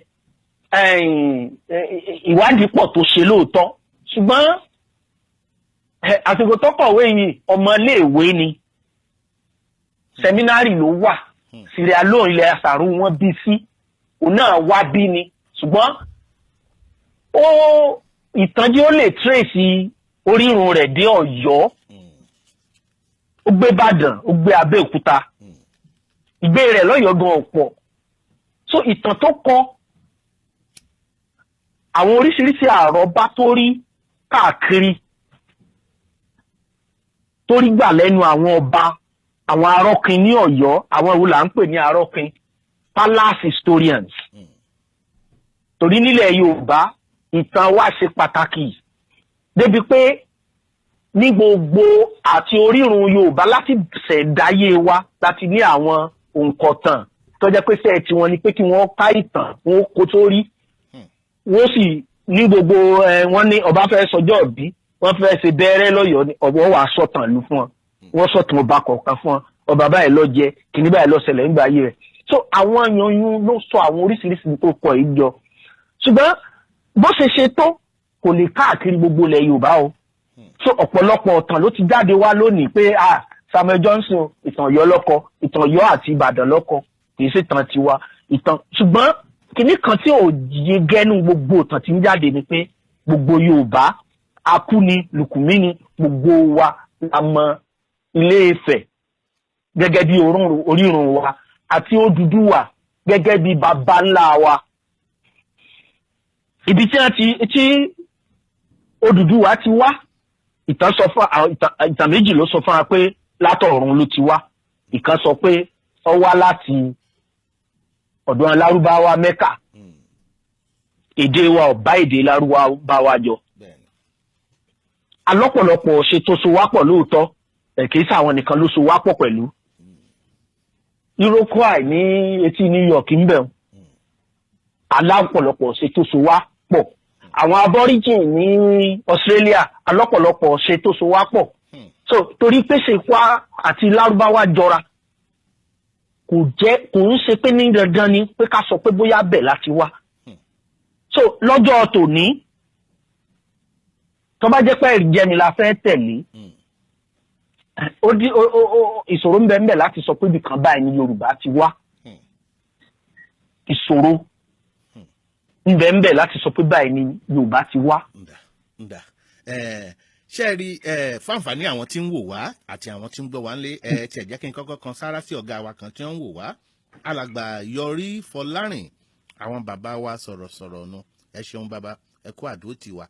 ìwádìí pọ̀ tó ṣe lóòótọ́, ṣùgbọ́n àsìkò tó kọ̀wé yìí, ọmọléèwé ni, seminary ló wà. Sierra Leone, ilẹ̀ àṣàrò wọn bí sí, òun náà wá bí ni, ṣùgbọ́n ó ìtànjẹ ó lè trace orírun rẹ̀ dé Ọ̀yọ́. Ó gbé Ìbàdàn, ó gbé Abẹ́òkúta, ìgbé rẹ̀ lọ́yọ̀ọ́ gan ọ̀pọ̀. So ìtàn tó kọ, àwọn oríṣiríṣi àrọ́bá tó rí káàkiri, tó rí gbà lẹ́nu àwọn ọba, àwọn arọ́kin ní Ọ̀yọ́. Àwọn wo là ń pè ní arọ́kin? Palace historians. Torí nílẹ̀ Yorùbá, ìtàn wa ṣe pàtàkì débi pé ní gbogbo àti orírun Yorùbá láti ṣẹ̀dáyé wa láti ní àwọn òǹkọ̀tàn tó jẹ́ pé sẹ́ẹ̀ tiwọn ni pé kí wọ́n ká ìtàn, wọn kó tó rí, wọ́n sì ní gbogbo ẹ. Wọ́n ní ọba fẹ́ sọjọ́ ìbí, wọ́n fẹ́ ṣe bẹ́ẹ̀rẹ́ lọ́yọ̀ọ́ ni ọ̀bọ̀ wà sọ̀tàn lù fún wọn, wọ́n sọ̀tàn ọba kọ̀ọ̀kan fún wọn, ọba báyìí ló jẹ kìnní báyìí ló ṣẹlẹ̀ nígbà ayé rẹ̀. So àwọn yanyan ló sọ àwọn oríṣiríṣi tó kọ yìí jọ, ṣùgbọ́n bó ṣe ṣe tó kò lè káàkiri gbogbo ilẹ̀ Yorùbá o. So ọ̀pọ̀lọpọ̀ ọ̀tàn ló ti jáde wá lónìí pé, ah, Samuel Johnson, ìtàn Ọ̀yọ́ lọ́kọ, ìtàn Ọ̀yọ́ àti Ìbàdàn lọ́kọ, kì í ṣe ìtàn tiwa ìtàn. Ṣùgbọ́n kìnnì kan tí ò yé gẹ́nu gbogbo ìtàn tí ń jáde ni pé gbogbo Yorùbá, akúni lùkùmí ni gbogbo wa, la mọ Ilé Ifẹ̀ gẹ́gẹ́ bí orírun wa àti Odùduwà gẹ́gẹ́ bí baba ńlá wa. Ibi tí wọ́n ti tí Odùduwà ti wá, ìtàn sọ fún àwọn ìtàn méjì ló sọ fún wa pé látọ̀run ló ti wá. Ìkan sọ pé ó wá láti ọ̀dọ̀ Lárúbáwá, Mẹ́kà. Èdè wa ò bá èdè Lárúbáwá jọ. Alọ́pọ̀lọpọ̀ ṣe tó so wá pọ̀ lóòótọ́ ẹ̀, kì í sáwọn nìkan ló so wá pọ̀ pẹ̀lú Iroquois ní etí New York ń bẹ̀. Alápọ̀lọpọ̀ ṣe tó so wá pọ̀. Àwọn Aborigine ní Australia, alọ́pọ̀lọpọ̀ ṣe tó so wá pọ̀. So torí pé ṣe wá àti Lárúbáwá jọra, kò jẹ́ kò ń ṣe pé ní dandan ni pé ká sọ pé bóyá bẹ̀ láti wá. So lọ́jọ́ tòní, tó bá jẹ́ pé ẹ̀rí jẹ́mi la fẹ́ tẹ̀lé, ó di ó ó ó ìṣòro ń bẹ ń bẹ láti sọ pé ibìkan báyìí ní Yorùbá ti wá. Ìṣòro ń bẹ ń bẹ láti sọ pé báyìí ní Yorùbá ti wá. Ǹdà ǹdà, ṣe rí ẹ, fáǹfààní àwọn tí ń wò wá àti àwọn tí ń gbọ́ wá ńlé ẹ, tiẹ̀ jẹ́ kí n kọ́kọ́ kan sára sí ọ̀gá wa kan tí wọ́n ń wò wá, Alàgbà Yọrí Fọlárìn, àwọn bàbá wa sọ̀rọ̀sọ̀rọ̀ nu. Ẹ ṣeun bàbá, ẹ kú àdúró tiwa.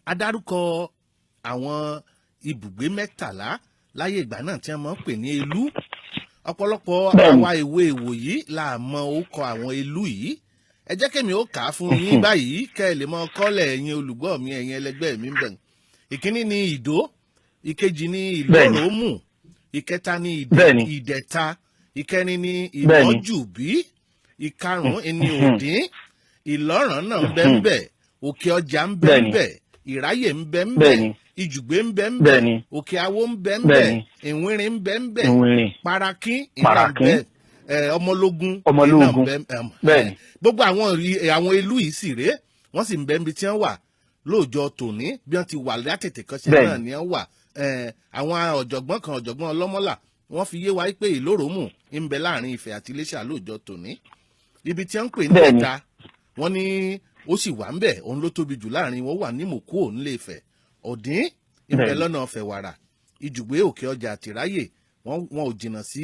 Adarúkọ àwọn ibùgbé 13 láyé ìgbà náà tí wọ́n máa ń pè ní ìlú. Ọ̀pọ̀lọpọ̀ àwa ìwé ìwòyí là mọ orúkọ àwọn ìlú yìí. Ẹ jẹ́ kémi ó kà á fún yín báyìí kẹ́ ẹ lè mọ kọ́lẹ̀. Ẹ̀yin olùgbọ́ mi, ẹ̀yin ẹlẹgbẹ́ mi ń bẹ̀. Ìkíní ni Ìdó, ìkejì ni Ìlórómù, ìkẹta ni Ìdẹ̀ta, ìkẹrin ni Ìlọ́jùbí, ìkarùn-ún ni Òdín, Ìlọ́ràn náà ń bẹ ń bẹ, Òkè Ọjà ń bẹ ń bẹ, Ìráyè ń bẹ ń bẹ, Ìjùgbé ń bẹ ń bẹ, Òkè Awó ń bẹ ń bẹ, Ìwìnrin ń bẹ ń bẹ, Parakín ìlà ń bẹ, Ọmọlógún. Ọmọlógún. Gbogbo àwọn ìlú yìí sì rèé, wọ́n sì ń bẹ níbi tí wọ́n wà lóòjọ́ tòní. Bí wọ́n ti wà látètè kọ́ṣẹ́ náà ni wọ́n wà. Àwọn ọ̀jọ̀gbọ́n kan, ọ̀jọ̀gbọ́n Ọlọ́mọ́là, wọ́n fi yé wa pé Ìlóròmù ń bẹ láàrin Ifẹ̀ àti Iléṣà lóòjọ́ tòní. Ibi tí wọ́n ń pè ní Ẹ̀ta, wọ́n ní ó sì wà ń bẹ̀, òun ló tóbi jù láàrin wọn, wà ní Mòkúò nílé Ifẹ̀. Ọ̀dín ìbẹ̀ lọ́nà Ọ̀fẹ̀wàrà, Ìjùgbé, Òkè Ọjà àtìráyè, wọn ò jìnnà sí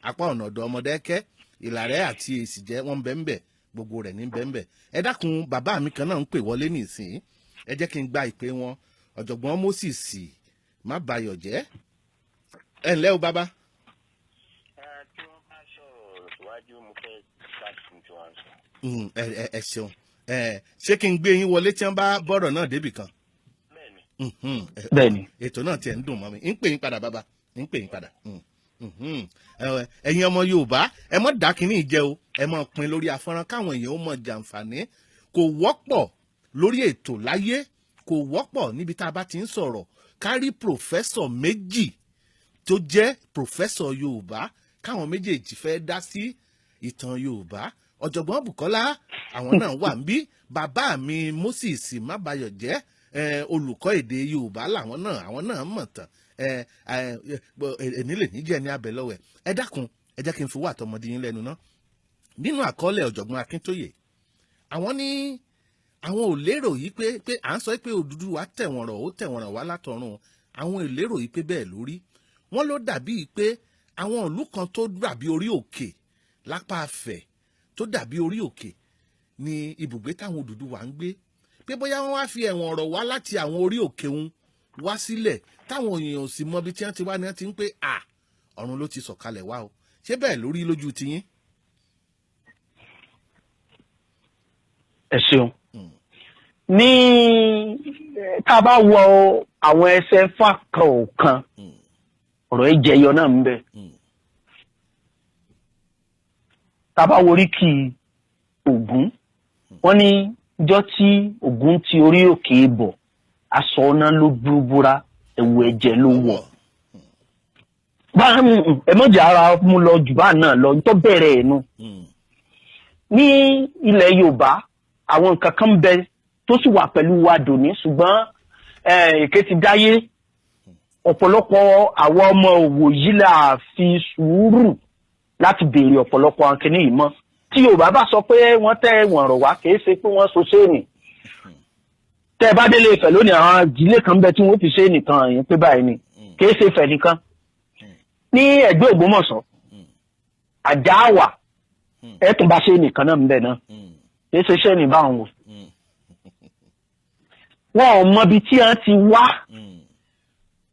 apá ọ̀nà ọ̀dọ̀ Ọmọdékẹ́. Ìlàrẹ́ àti Èsìjẹ́, wọ́n ń bẹ ń bẹ̀, gbogbo rẹ̀ ní bẹ ń bẹ̀. Ẹ dákun, bàbá mi kan náà ń pè wọlé nísìnyí, ẹ jẹ́ kí n gba ìpè wọn. Ọ̀jọ̀gbọ́n Moses má bayọ̀ jẹ́, ẹ ǹlẹ́ o bàbá. Tí wọ́n bá sọ̀rọ̀ síwájú, mo fẹ́ ṣàtúntò tí wọ́n sọ. Ẹ ṣeun. Ṣé kí n gbé yín wọlé tí wọ́n bá bọ́rọ̀ náà débì kan? Bẹ́ẹ̀ni. Bẹ́ẹ̀ni. Ètò náà tiẹ̀ ń dùn mọ́ mi. Ń pè yín padà bàbá, ń pè yín padà. Ẹ̀yin ọmọ Yorùbá, ẹ mọ̀ dá kínní jẹ o, ẹ mọ̀ pin lórí afọ́nrán káwọn èèyàn ó mọ̀ jàǹfààní. Kò wọ́pọ̀ lórí ètò láyé, kò wọ́pọ̀ níbi tá a bá ti ń sọ̀rọ̀. Kárí professor méjì tó jẹ́ professor Yorùbá, káwọn méjèèjì fẹ́ dá sí ìtàn Yorùbá. Ọ̀jọ̀gbọ́n Bùkọ́lá, àwọn náà wà ń bí. Bàbá mi Moses Mábayọ̀jẹ́, olùkọ́ èdè Yorùbá làwọn náà, àwọn náà mọ̀ tán. Ẹni lè ní jẹ́ ní abẹ lọ́wọ́ ẹ̀. Ẹ dákun, ẹ jẹ́ kí n fowó àtọmọdé yín lẹ́nu náà. Nínú àkọọ́lẹ̀ ọ̀jọ̀gbọ́n Akíntóyè, àwọn ní àwọn ò lérò yìí pé à ń sọ pé Odùduwà tẹ̀wọ̀n rọ̀, ó tẹ̀wọ̀n rọ̀ wá látọ̀run. Àwọn ò lérò yìí pé bẹ́ẹ̀ lórí. Wọ́n ló dàbí pé àwọn ìlú kan tó dàbí orí òkè lápá Ifẹ̀, tó dàbí orí òkè ní ibùgbé táwọn Odùduwà ń gbé, pé bóyá wọ́n wá fi ẹ̀wọ̀n ọ̀rọ̀ wá láti àwọn orí òkè òun wá sílẹ̀, táwọn èèyàn ò sì mọ ibi tí wọ́n ti wá, ni wọ́n ti ń pé à ọ̀run ló ti sọ̀kalẹ̀ wá o. Ṣé bẹ́ẹ̀ lórí lójú tiyín? Ẹ ṣeun. Ní tá a bá wọ àwọn ẹsẹ̀ fàkọ̀ọ̀kan, ọ̀rọ̀ yìí jẹyọ náà ń bẹ. Tá a bá wo oríkì Ògún, wọ́n ní jọ́ tí Ògún ti orí òkè bọ̀, aṣọ ọ̀nà ló búrúbúra, ẹ̀wù ẹ̀jẹ̀ ló wọ̀. Ẹ mọ̀jà ara mú lọ jù bá náà lọ tó bẹ̀rẹ̀ ẹ̀ nu. Ní ilẹ̀ Yorùbá, àwọn nǹkan kan bẹ tó sì wà pẹ̀lú wa dòní, ṣùgbọ́n èké ti dáyé. Ọ̀pọ̀lọpọ̀ àwọn ọmọ òwò yìí là fi sùúrù láti béèrè ọ̀pọ̀lọpọ̀ akínní yìí mọ́. Tí Yorùbá bá sọ pé wọ́n tẹ́ ẹ̀wọ̀n rọ̀ wá, kìí ṣe pé wọ́n so ṣéènì. Tẹ́ ẹ bá délé Ifẹ̀ lónìí, àwọn ìdílé kan bẹ tí wọ́n fi ṣéènì kan yín pé báyìí ni, kìí ṣe Ifẹ̀ nìkan. Ní ẹ̀gbẹ́ Ògbómọ̀ṣọ́, Àjáàwà, ẹ̀ tún bá ṣéènì kan náà ń bẹ náà, kìí ṣe ṣéènì báwọn wò. Wọn ò mọbi tí wọ́n ti wá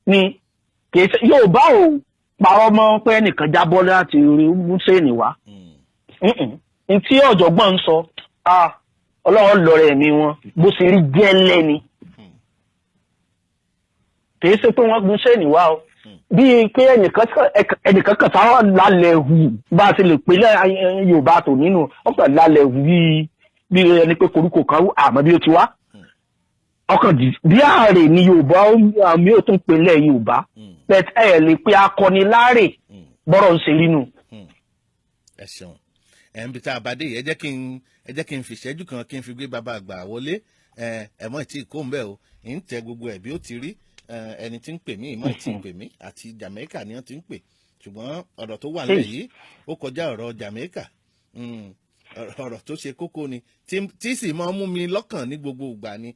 ni, kìí ṣe Yorùbá ò parọ́ mọ́ pé ẹnìkan jábọ́ láti rí ṣéènì wá. Ntí ọ̀jọ̀gbọ́n ń sọ, Ọlọ́run lọ́rẹ̀ ẹ̀mí wọn bó ṣe rí gẹ́lẹ́ ni. Kìí ṣe pé wọ́n gun ṣéènì wá o. Bíi pé ẹnìkan kan sáwọn lálẹ́ hù, bá a ṣe lè pè Yorùbá tó nínú ọ̀pọ̀ lálẹ́ hù bí ẹni pé koríko kan àmọ́ bí ó ti wá. Ọkàn bí ààrẹ ni Yorùbá àmì ò tún pè lẹ́ Yorùbá. Bẹ́ẹ̀ ẹ lè pe akọni láàrè bọ́rọ̀ ń ṣe rí nù. Ẹ ṣeun. Ẹ ń bi tá a bá dé yìí, ẹ jẹ́ kí n fi ìṣẹ́jú kan kí n fi gbé bàbá àgbà wọlé. Ẹ mọ̀ tí kò ń bẹ̀ o, ń tẹ gbogbo ẹ̀ bí ó ti rí. Ẹni tí ń pè mí ìmọ̀ tí ń pè mí àti Jamaica ni wọ́n ti ń pè, ṣùgbọ́n ọ̀rọ̀ tó wà nílẹ̀ yìí ó kọjá ọ̀rọ̀ Jamaica. Ọ̀rọ̀ tó ṣe kókó ni, tí sì máa ń mú mi lọ́kàn ní gbogbo ìgbà ni.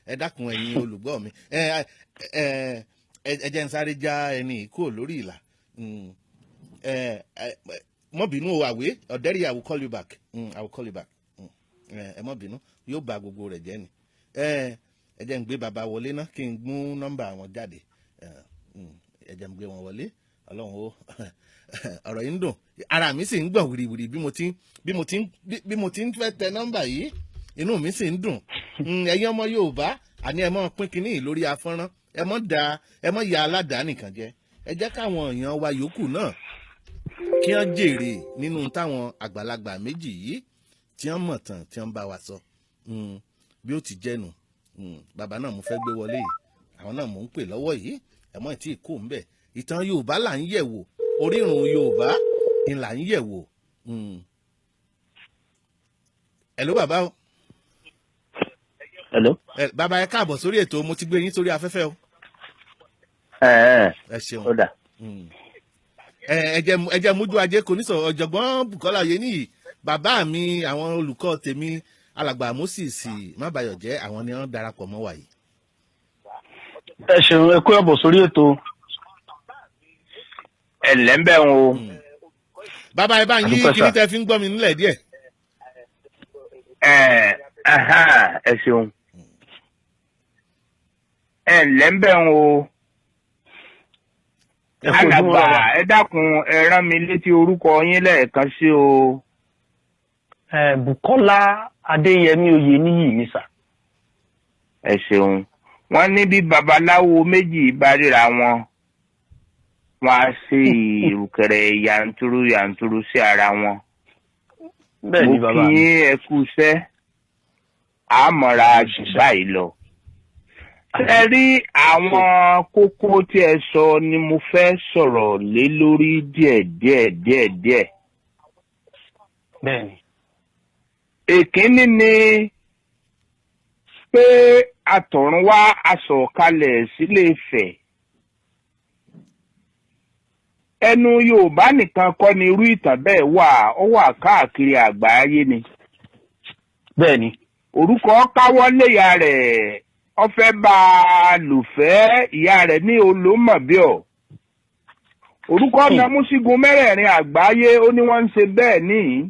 Ẹ dákun, ẹ̀yin olùgbọ́ mi, ẹ jẹ́ n sáré já ẹni kúrò lórí ìlà. Mọ́ bínú o, àwé ọ̀dẹ́rì. I will call you back. I will call you back. Ẹ mọ́ bínú, yóò bà gbogbo rẹ̀ jẹ́ ni. Ẹ jẹ́ n gbé bàbá wọlé ná, kí n mú nọ́mbà wọn jáde. Ẹ jẹ́ n gbé wọn wọlé. Ọlọ́run ó, ọ̀rọ̀ yìí ń dùn, ara mi sì ń gbọ̀n wìrìwìrì bí mo ti ń fẹ́ tẹ nọ́mbà yìí, inú mi sì ń dùn. Ẹ̀yin ọmọ Yorùbá, àní ẹ mọ́ pín kínní yìí lórí afọ́nrán, ẹ mọ́ da, ẹ mọ́ ya aládàá nìkan jẹ. Ẹ jẹ́ káwọn èèyàn wa yòókù náà kí wọ́n jèrè nínú táwọn àgbàlagbà méjì yìí tí wọ́n mọ̀ tán tí wọ́n bá wa sọ. Bí ó ti jẹ́nu, bàbá náà mo fẹ́ gbé wọlé yìí, àwọn náà mò ń pè lọ́wọ́ yìí. Ẹ mọ́ tí kò ń bẹ̀. Ìtàn Yorùbá là ń yẹ̀ wò, orírun Yorùbá ni là ń yẹ̀ wò. Hello, bàbá o. Hello. Ẹ bàbá, ẹ káàbọ̀ sórí ètò. Mo ti gbé yín sórí afẹ́fẹ́ o. Ẹ ẹ. Ẹ ṣeun. Ó dà. Ẹ jẹ́ mójú ajé kò ní sọ. Ọ̀jọ̀gbọ́n Bùkọ́lá Oyèníyì, bàbá mi, àwọn olùkọ́ tèmi, alàgbà Moses Mábayọ̀jẹ́, àwọn ni wọ́n darapọ̀ mọ́ wa yìí. Ẹ ṣeun, ẹ kú ọ̀bọ̀ sórí ètò. Ẹ ǹlẹ́ ń bẹ̀ ń o. Bàbá, ẹ bá ń yí Àdúpẹ́ kíní sà. tẹ́ fi ń gbọ́ mi nílẹ̀ díẹ̀. Ẹ ẹ ṣeun. Ẹ ǹlẹ́ ń bẹ̀ ń o. Ẹ kú ojúmọ́ Alàgbà, bàbá. ẹ dákun, ẹ rán mi létí orúkọ yín lẹ́ẹ̀kan sí o. Ẹ Bùkọ́lá Adéyẹmí Oyèníyì ni sà. Ẹ ṣeun. Wọ́n ní bí babaláwo méjì bá ríra wọn, wọ́n á ṣe ìrùkẹ̀rẹ̀ yanturu yanturu sí ara wọn. Bẹ́ẹ̀ ni Mo bàbá kí mi. yín, ẹ kú iṣẹ́, àmọ̀ra jù báyìí lọ. Ẹ rí àwọn kókó tí ẹ sọ ni mo fẹ́ sọ̀rọ̀ lé lórí díẹ̀ díẹ̀ díẹ̀ díẹ̀. Bẹ́ẹ̀ni. Èkínní ni pé àtọ̀run wá aṣọ̀kalẹ̀ sílé Ifẹ̀. Ẹnu Yorùbá nìkan kọ́ ni irú ìtàn bẹ́ẹ̀ wà, ó wà káàkiri àgbáyé ni. Bẹ́ẹ̀ni. Orúkọ káwọ́ léya rẹ̀, ó fẹ́ bá a lùfẹ́, ìyá rẹ̀ ní olómọ̀bíọ̀. Orúkọ nàmú sígun mẹ́rẹ̀ẹ̀rin àgbáyé, ó ní wọ́n ń ṣe bẹ́ẹ̀ níyì,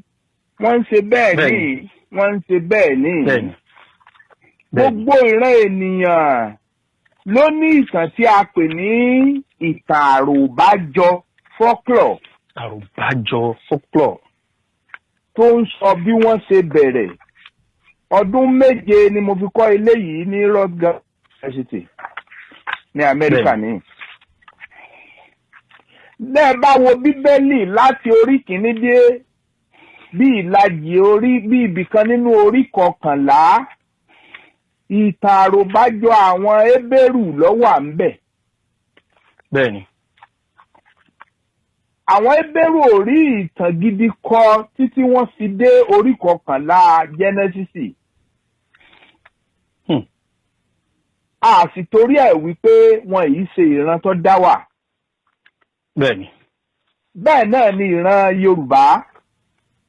wọ́n ń ṣe bẹ́ẹ̀ níyì, wọ́n ń ṣe bẹ́ẹ̀ níyì. Gbogbo ìran ènìyàn ló ní ìtàn tí a pè ní ìtàn àròbájọ, folklore. Àròbájọ, folklore. Tó ń sọ bí wọ́n ṣe bẹ̀rẹ̀. Ọdún 7 ni mo fi kọ́ ilé yìí ní Rutgers University ní Amẹ́ríkà ní. Bẹ́ẹ̀ bá wo Bíbélì láti orí kìíní dé bí ìlàjì orí, bí ibìkan nínú orí 11, ìtàn àròbájọ àwọn Hébérù ló wà ńbẹ̀. Bẹ́ẹ̀ni. Àwọn Hébérù ò rí ìtàn gidi kọ títí wọ́n fi dé orí 11 Jẹ́nẹ́sísì. A sì torí ẹ̀ wípé wọn yìí ṣe ìran tó dá wà. Bẹ́ẹ̀ni. Bẹ́ẹ̀ náà ni ìran Yorùbá.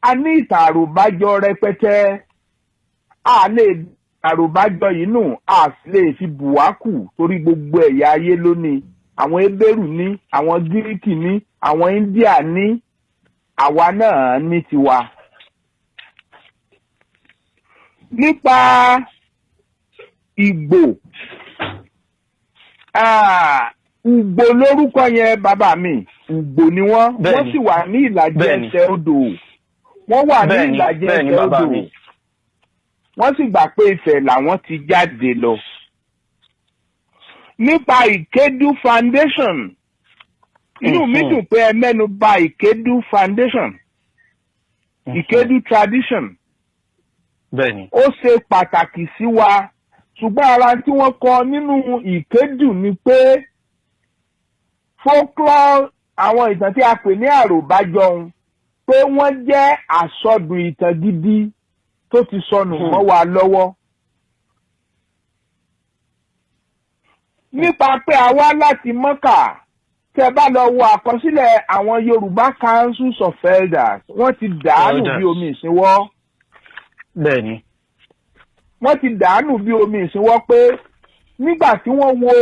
A ní ìtàn àròbájọ rẹpẹtẹ. A lè àròbájọ yìí nù, a sì lè fi bùwákù torí gbogbo ẹ̀yà ayé ló ní. Àwọn Hébérù ní, àwọn Gíríkì ní, àwọn Índíà ní, àwa náà ní tiwa. Nípa Ìgbò, Ùgbò lórúkọ yẹn bàbá mi, Ùgbò ni wọ́n, wọ́n sì wà ní ìlàjì ẹsẹ̀ odò. Wọ́n wà ní ìlàjì ẹsẹ̀ odò. Wọ́n sì gbà pé Ifẹ̀ làwọn ti jáde lọ. Nípa Ìkédú Foundation, inú mi dùn pé ẹ mẹ́nu bà Ìkédú Foundation, Ìkédú tradition. Bẹ́ẹ̀ni. Ó ṣe pàtàkì sí wa, ṣùgbọ́n ara tí wọ́n kọ nínú Ìkédù ni pé folklore, àwọn ìtàn tí a pè ní àròbájọun, pé wọ́n jẹ́ àsọdùn ìtàn gidi tó ti sọnù mọ́ wa lọ́wọ́. Nípa pé a wá láti Mọ́kà, tẹ́ bá lọ wo àkọsílẹ̀ àwọn Yorùbá Councils of Elders, wọ́n ti dàánù bí omi ìsínwọ́. Bẹ́ẹ̀ni. Wọ́n ti dàánù bí omi ìsínwọ́ pé nígbà tí wọ́n wo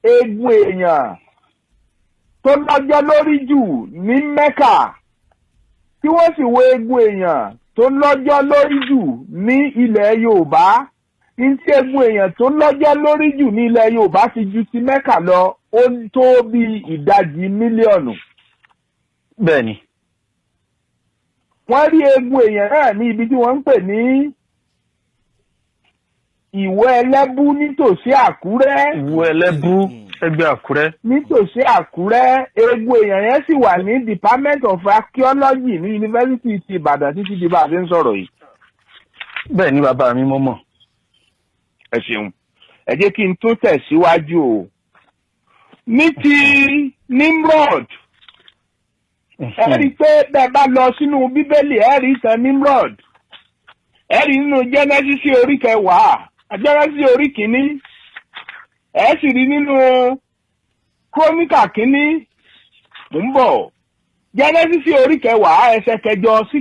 eegun èèyàn tó lọ́jọ́ lórí jù ní Mẹ́kà, tí wọ́n sì wo eegun èèyàn tó lọ́jọ́ lórí jù ní ilẹ̀ Yorùbá, ní tí eegun èèyàn tó lọ́jọ́ lórí jù ní ilẹ̀ Yorùbá fi ju ti Mẹ́kà lọ, ó tó bí ìdajì mílíọ̀nù. Bẹ́ẹ̀ni. Wọ́n rí eegun èèyàn náà ní ibi tí wọ́n ń pè ní Ìwó Ẹlẹ́bú nítòsí Àkúrẹ́. Ìwó Ẹlẹ́bú ẹgbẹ́ Àkúrẹ́. Nítòsí Àkúrẹ́, eegun èèyàn yẹn sì wà ní Department of Archaeology ní Yunifásítì ti Ìbàdàn títí di bá a ṣe ń sọ̀rọ̀ yìí. Bẹ́ẹ̀ ni bàbá mi mọ̀ mọ̀. Ẹ ṣeun, ẹ jẹ́ kí n tún tẹ̀síwájú o. Ní ti Nimrod, ẹ rí i pé bẹ́ẹ̀ bá lọ sínú Bíbélì, ẹ rí ìtàn Nimrod, ẹ rí nínú Jẹ́nẹ́sísì orí 10, Jẹ́nẹ́sísì orí 1, ẹ sì rí nínú Króníkà 1, mò ń bọ̀. Jẹ́nẹ́sísì orí 10 ẹsẹ̀ 8 sí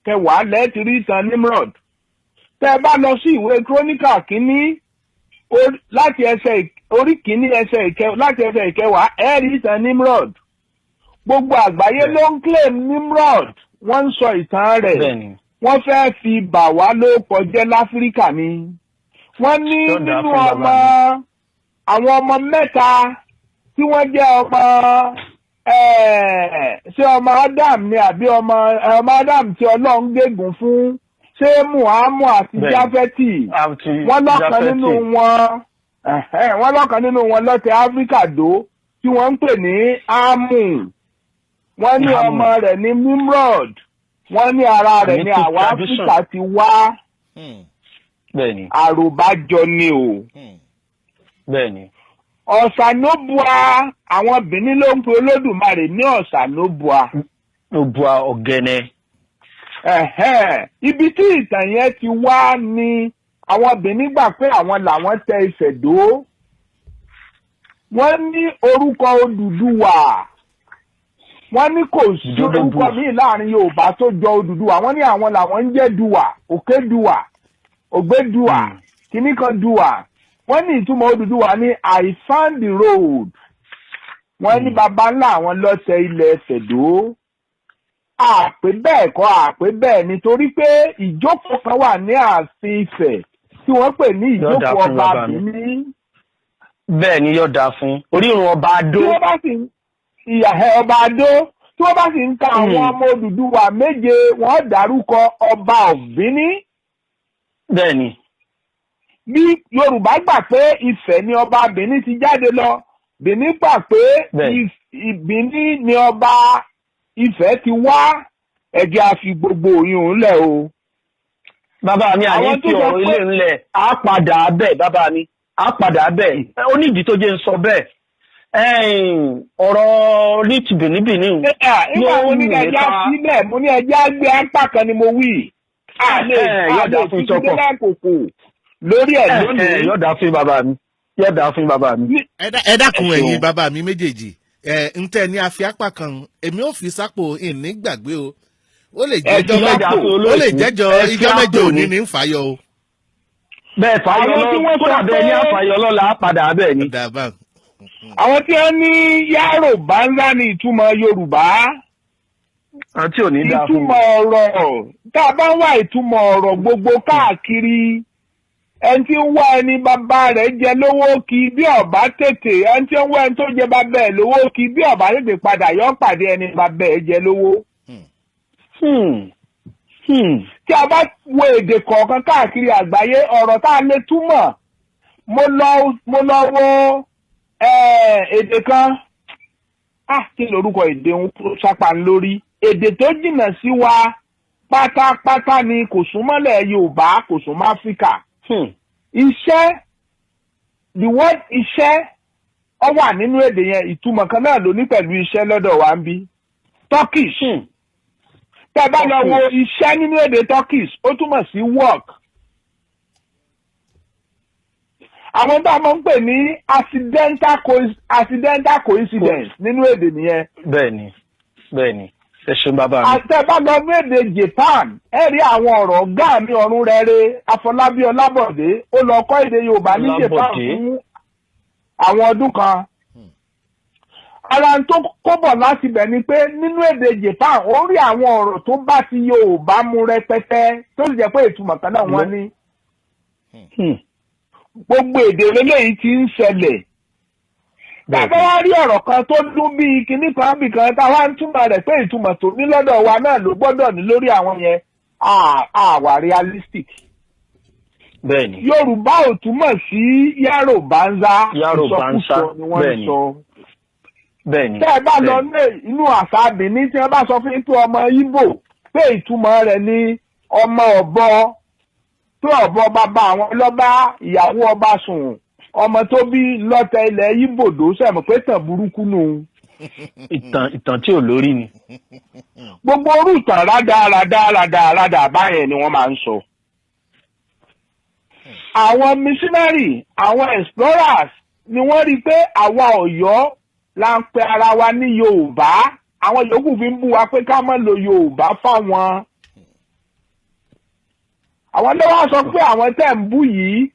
10 lẹ́ẹ̀tì rí ìtàn Nimrod. Tẹ́ ẹ bá lọ sí ìwé Króníkà 1 láti ẹsẹ̀ orí 1 ẹsẹ̀ láti ẹsẹ̀ 10, ẹ rí ìtàn Nimrod. Gbogbo àgbáyé ló ń claim Nimrod, wọ́n ń sọ ìtàn rẹ̀. Wọ́n fẹ́ fi bà wá ló kọjẹ́ láfíríkà ni. Wọ́n ní nínú ọmọ àwọn ọmọ 3 tí wọ́n jẹ́ ọmọ ṣé ọmọ Adam ni àbí ọmọ Adam tí Ọlọ́run gégùn fún, ṣé Muhammad àti Jáfẹ́tì, wọ́n lọ́kàn nínú wọn, wọ́n lọ́kàn nínú wọn lọ́tẹ̀ Áfíríkà dó tí wọ́n ń pè ní Ámù. Wọ́n ní ọmọ rẹ̀ ní Nimrod, wọ́n ní ara rẹ̀ ní àwa Áfíríkà ti wá. Àròbájọ ni o. Bẹ́ẹ̀ni. Ọ̀sánóbùà, àwọn Benin ló ń pe Olódùmarè ní Ọ̀sánóbùà. Obua ọ̀gẹ̀nẹ̀. Ẹ̀hẹ́n, ibi tí ìtàn yẹn ti wá ni àwọn Benin gbà pé àwọn làwọn tẹ Ifẹ̀ dó. Wọ́n ní orúkọ Odùduwà, wọ́n ní kò sí Ìjọba orúkọ Dùwà. míì láàrin Yorùbá tó jọ Odùduwà. Wọ́n ní àwọn làwọn ń jẹ́ Dùwà, Òkèdùwà, Ògbédùwà, kìíní kan Dùwà. Wọ́n ní ìtumọ̀ Odùduwà ní "I found the road". Wọ́n ní baba ńlá àwọn lọ́tẹ̀ ilẹ̀ Ifẹ̀ dó. Àpé bẹ́ẹ̀ kọ́, àpé bẹ́ẹ̀, nítorí pé ìjókòó kan wà ní ààfin Ifẹ̀ tí wọ́n pè ní Yóò dáa ìjókòó fún ọba bàbá mi. Bìíní. Bẹ́ẹ̀ ni, yóò dáa fún orírun ọba Adó. Tí wọ́n bá sì ń ìyá ẹ ọba Adó, tí wọ́n bá sì ń ka àwọn ọmọ Odùduwà 7, wọ́n dárúkọ ọba Ọ̀bíní. Bẹ́ẹ̀ ni. Bí Yorùbá gbà pé Ifẹ̀ ni ọba Bìíní ti jáde lọ, Bìíní gbà pé Bìíní ni ọba Ifẹ̀ ti wá. Ẹ jẹ́ a fi gbogbo òyìn ńlẹ̀ o. Bàbá mi, àní Àwọn tó fi sọ ọ̀rọ̀ ilé ńlẹ̀, á padà bẹ́ẹ̀. Bàbá mi, á padà bẹ́ẹ̀. Ó ní ìdí tó jẹ́ ń sọ bẹ́ẹ̀. Ọ̀rọ̀ ní ti bìníbìní Nígbà mo ní ẹja sílẹ̀, mo ní ẹja gbé apá kan ni mo wí. A lè a Yọ̀dà lè fún títí ìtọ́pọ̀. dé lákòókò lórí ẹ̀ lónìí. Yọ̀dà fún bàbá mi, yọ̀dà fún bàbá mi. Ẹ dákun. Ẹ ṣeun. Ẹ̀yin bàbá mi méjèèjì, ẹ ń tẹ́ ní àfi apá kan, èmi ò fi sápò, ìní gbàgbé o. Ó lè Ẹ jẹ́jọ́ fi sápò. ó lè jẹ́jọ́ Ẹ fi ijọ́ 8 àpò òní ni. ní ń fàyọ o. Bẹ́ẹ̀ fàyọ Àwọn lọ tí wọ́n sọ kódà bẹ́ẹ̀ ní àfàyọ lọ́la, á padà bẹ́ẹ̀ ni. Dàbà. Àwọn tí wọ́n ní Yáròbá ńlá ní ìtumọ̀ Yorùbá. Àti ò ní dáa fún mi. Ìtumọ̀ ọ̀rọ̀ tá a bá ń wá ìtumọ̀ ọ̀rọ̀ gbogbo káàkiri, ẹni tí ń wá ẹni bàbá rẹ̀ jẹ lówó kí bí ọ̀bá tètè, ẹni tí ń wá ẹni tó jẹ bàbá ẹ̀ lówó kí bí ọ̀bá tètè padà, yọ pàdé ẹni bàbá ẹ̀ jẹ lówó. Tí a bá wo èdè kọ̀ọ̀kan káàkiri àgbáyé, ọ̀rọ̀ tá a lè túmọ̀, mo lọ wo èdè kan, ah, kí lorúkọ èdè ń sápá lórí, èdè tó jìnnà sí wa pátápátá ni, kò súnmọ́lẹ̀ Yorùbá, kò súnmọ́ Áfíríkà. Iṣẹ́, the word iṣẹ́, ó wà nínú èdè yẹn, ìtumọ̀ kan náà ló ní pẹ̀lú iṣẹ́ lọ́dọ̀ wa ń bí, Turkish. Tẹ́ bá lọ wo iṣẹ́ nínú èdè Turkish, ó túmọ̀ sí work. Àwọn tó a máa ń pè ní accidental coincidence nínú èdè nìyẹn. Bẹ́ẹ̀ni, ẹ ṣeun bàbá mi. Àtẹ bá lọ ní èdè Japan, ẹ rí àwọn ọ̀rọ̀. Ọ̀gá mi ọ̀run rere, Afọlábí Ọlábọ̀dé, ó lọ kọ́ èdè Yorùbá ní Japan Ọlábọ̀dé. fún àwọn ọdún kan. Ara tó kó bọ̀ láti bẹ̀ ni pé nínú èdè Japan, ó rí àwọn ọ̀rọ̀ tó bá ti Yorùbá mu rẹpẹtẹ, tó sì jẹ́ pé ìtumọ̀ kan náà wọ́n ní. Gbogbo èdè lélẹ́yìí ti ń ṣẹlẹ̀. Bàbá wa rí ọ̀rọ̀ kan tó dún bíi kinní kan bì kan, tá a wá ń túmọ̀ rẹ̀ pé ìtumọ̀ tó ní lọ́dọ̀ wa náà ló gbọ́dọ̀ ní lórí àwọn yẹn, à wà realistic. Yorùbá ò túmọ̀ sí Yaro Banza. Yaro Banza, Ìsọkúsọ ni wọ́n ń sọ. Tẹ́ ẹ bá lọ ní inú àṣà Benin, tí wọ́n bá sọ fún yín pé ọmọ Ìgbò, pé ìtumọ̀ rẹ̀ ní ọmọ ọ̀bọ, tó ọ̀bọ bàbá àwọn lọ́ba ìyàwó ọba sùn, ọmọ tó bí lọ́tẹ̀ ilẹ̀ Ìgbò dó sẹ̀mọ̀ pé tàn burúkú nù. Ìtàn tí ò lórí ni. Gbogbo orú ìtàn rádaràdà rádaràdà báyẹn ni wọ́n máa ń sọ. Àwọn missionary, àwọn explorers ni wọ́n rí i pé àwa Ọ̀yọ́ la ń pe ara wa ní Yorùbá, àwọn yòókù fi ń bú wa pé ká má lo Yorùbá fáwọn. Àwọn ló wá sọ pé àwọn tẹ̀ ń bú yìí,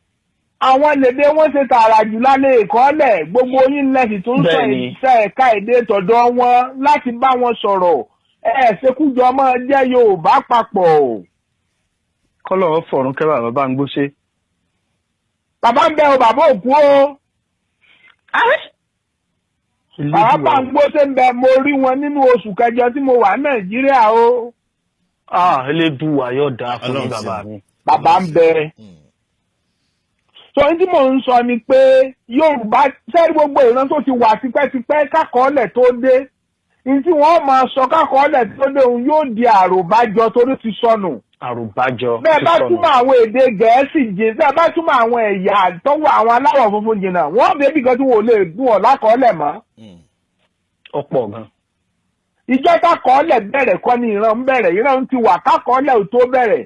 àwọn lèdè wọn ṣe tààrà jù lálẹ́ ìkọ́lẹ̀ gbogbo yín, lẹ́sìn tó ń sọ ìṣe ẹ̀ka èdè tọ̀dọ̀ wọn láti bá wọn sọ̀rọ̀, ẹ̀ ṣekújọ máa jẹ́ Yorùbá papọ̀. Kọ́lọ̀ fọ̀run kẹ́ bàbá bá ń gbóṣe. Bàbá ń bẹ o, bàbá òkú o. Bàbá bá ń gbóṣe ń bẹ, mo rí wọn nínú oṣù kẹjọ tí mo wà Nàìjíríà o. Ah, Elédùwà yóò dáa fún mi Ọlọ́run bàbá ṣeun. mi. Bàbá ń bẹ. So ní tí mò ń sọ ni pé Yorùbá sẹ́rí, gbogbo ìran tó ti wà tipẹ́tipẹ́ kákọọ́lẹ̀ tó dé, ní tí wọ́n máa sọ kákọọ́lẹ̀ tó dé òun yóò di àròbájọ torí ti sọnù. Àròbájọ Bẹ́ẹ̀ bá sísọnù. túmọ̀ àwọn èdè Gẹ̀ẹ́sì jìn, bẹ́ẹ̀ bá túmọ̀ àwọn ẹ̀yà tó wà, àwọn aláwọ̀ funfun jìnnà, wọ́n bèbí kan tí wọn ò lè gún ọ̀ lákọọ́lẹ̀ mọ́. Ọ̀pọ̀ gan. Ìjọ tákọọ́lẹ̀ bẹ̀rẹ̀ kọ́ ni ìran ń bẹ̀rẹ̀. Ìran ti wà kákọọ́lẹ̀ ò tó bẹ̀rẹ̀.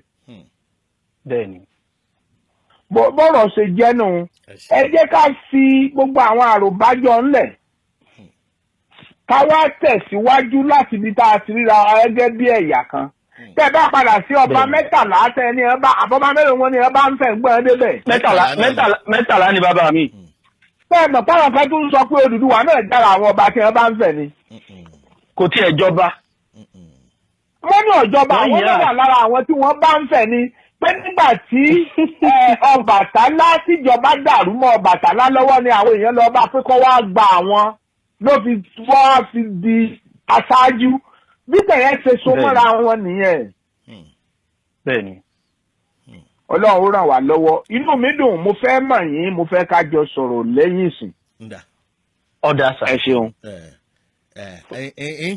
Bẹ́ẹ̀ ni. Bọ́rọ̀ ṣe jẹ́ nù. Ẹ ṣé. Ẹ jẹ́ ká fi gbogbo àwọn àròbájọ ńlẹ̀, ká wá tẹ̀síwájú láti ibi tá a ti ríra wa gẹ́gẹ́ bí ẹ̀yà kan. Tẹ́ ẹ bá padà sí ọba 13 tẹ́ ẹ ní ẹ bá àbọ̀bá mélòó wọn ni ẹ bá ń fẹ́ gbọ́n débẹ̀. 13. 13 náà ni. 13 ni bàbá mi. Tẹ́ ẹ mọ̀ páwọn kan tún sọ pé Odùduwà náà dára àwọn ọba tí ẹ bá ń fẹ́ ni. Kò tiẹ̀ jọba. Wọ́n ní ọ̀jọba Wọ́n àwọn yà. náà wà lára àwọn tí wọ́n bá ń fẹ́ ni, pé nígbà tí Ọbàtálá tíjọba dàrú mọ́ Ọbàtálá lọ́wọ́ ni àwọn èèyàn lọ bá pé kó wá gba àwọn, ló fi wọ́n fi di aṣáájú. Bí tẹ̀yẹ́ ṣe so mọ́ra wọn nìyẹn. Bẹ́ẹ̀ ni. Ọlọ́run ó ràn wá lọ́wọ́. Inú mi dùn, mo fẹ́ mọ̀ yín, mo fẹ́ ká jọ sọ̀rọ̀ lẹ́yìn ìsìn. Ǹdà. Ọ̀dà sà. Ẹ ṣeun. Ẹ ẹ ẹ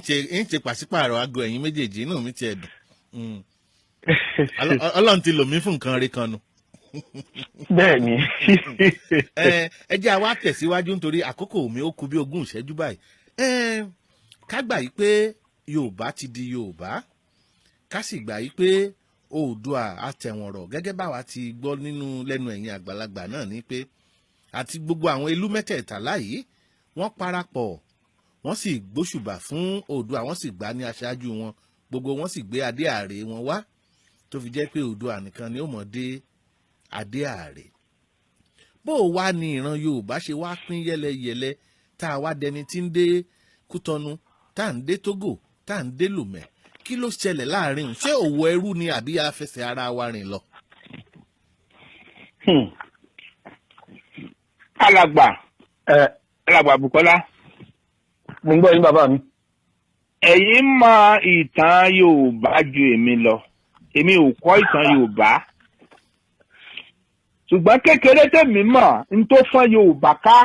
ń ṣe pàṣípààrọ̀ aago ẹ̀yin méjèèjì, inú mi ti ẹ̀ dùn. Ọlọ́run ti lò mí fún nǹkan rí kan nu. Bẹ́ẹ̀ ni. Ẹ jẹ́ àwa tẹ̀síwájú nítorí àkókò mi ó kù bí 20 ìṣẹ́jú báyìí. Ká gbà yí pé Yorùbá ti di Yorùbá, ká sì gbà yí pé Oòduà àtẹ̀wọ̀nrọ̀ gẹ́gẹ́ báwa ti gbọ́ nínú lẹ́nu ẹ̀yin àgbàlagbà náà ni pé àti gbogbo àwọn ìlú mẹ́tẹ̀ẹ̀tàlá yìí, wọ́n parapọ̀, wọ́n sì gbóṣùbà fún Oòduà, wọ́n sì gbà ní aṣáájú wọn, gbogbo wọn sì gbé adé ààrẹ wọn wá, tó fi jẹ́ pé Oòduà nìkan ni ó mọ̀ dé adé ààrẹ. Bó o wá ní ìran Yorùbá ṣe wá pín yẹlẹyẹlẹ, tá a wá dẹni tí ń dé Kútọnu, tá à ń dé Tógò, tá à ń dé Lòmẹ̀, kí ló ṣẹlẹ̀ láàrin òun? Ṣé òwò ẹrú ni àbí a fẹsẹ̀ ara wa rìn lọ? Alàgbà Ẹ Alàgbà Bukola. Mo ń gbọ́ yín, bàbá mi. Ẹ̀yin mọ ìtàn Yorùbá ju èmi lọ. Èmi ò kọ́ ìtàn Yorùbá, ṣùgbọ́n kékeré tèmi mọ̀ n tó fọ́n Yorùbá ká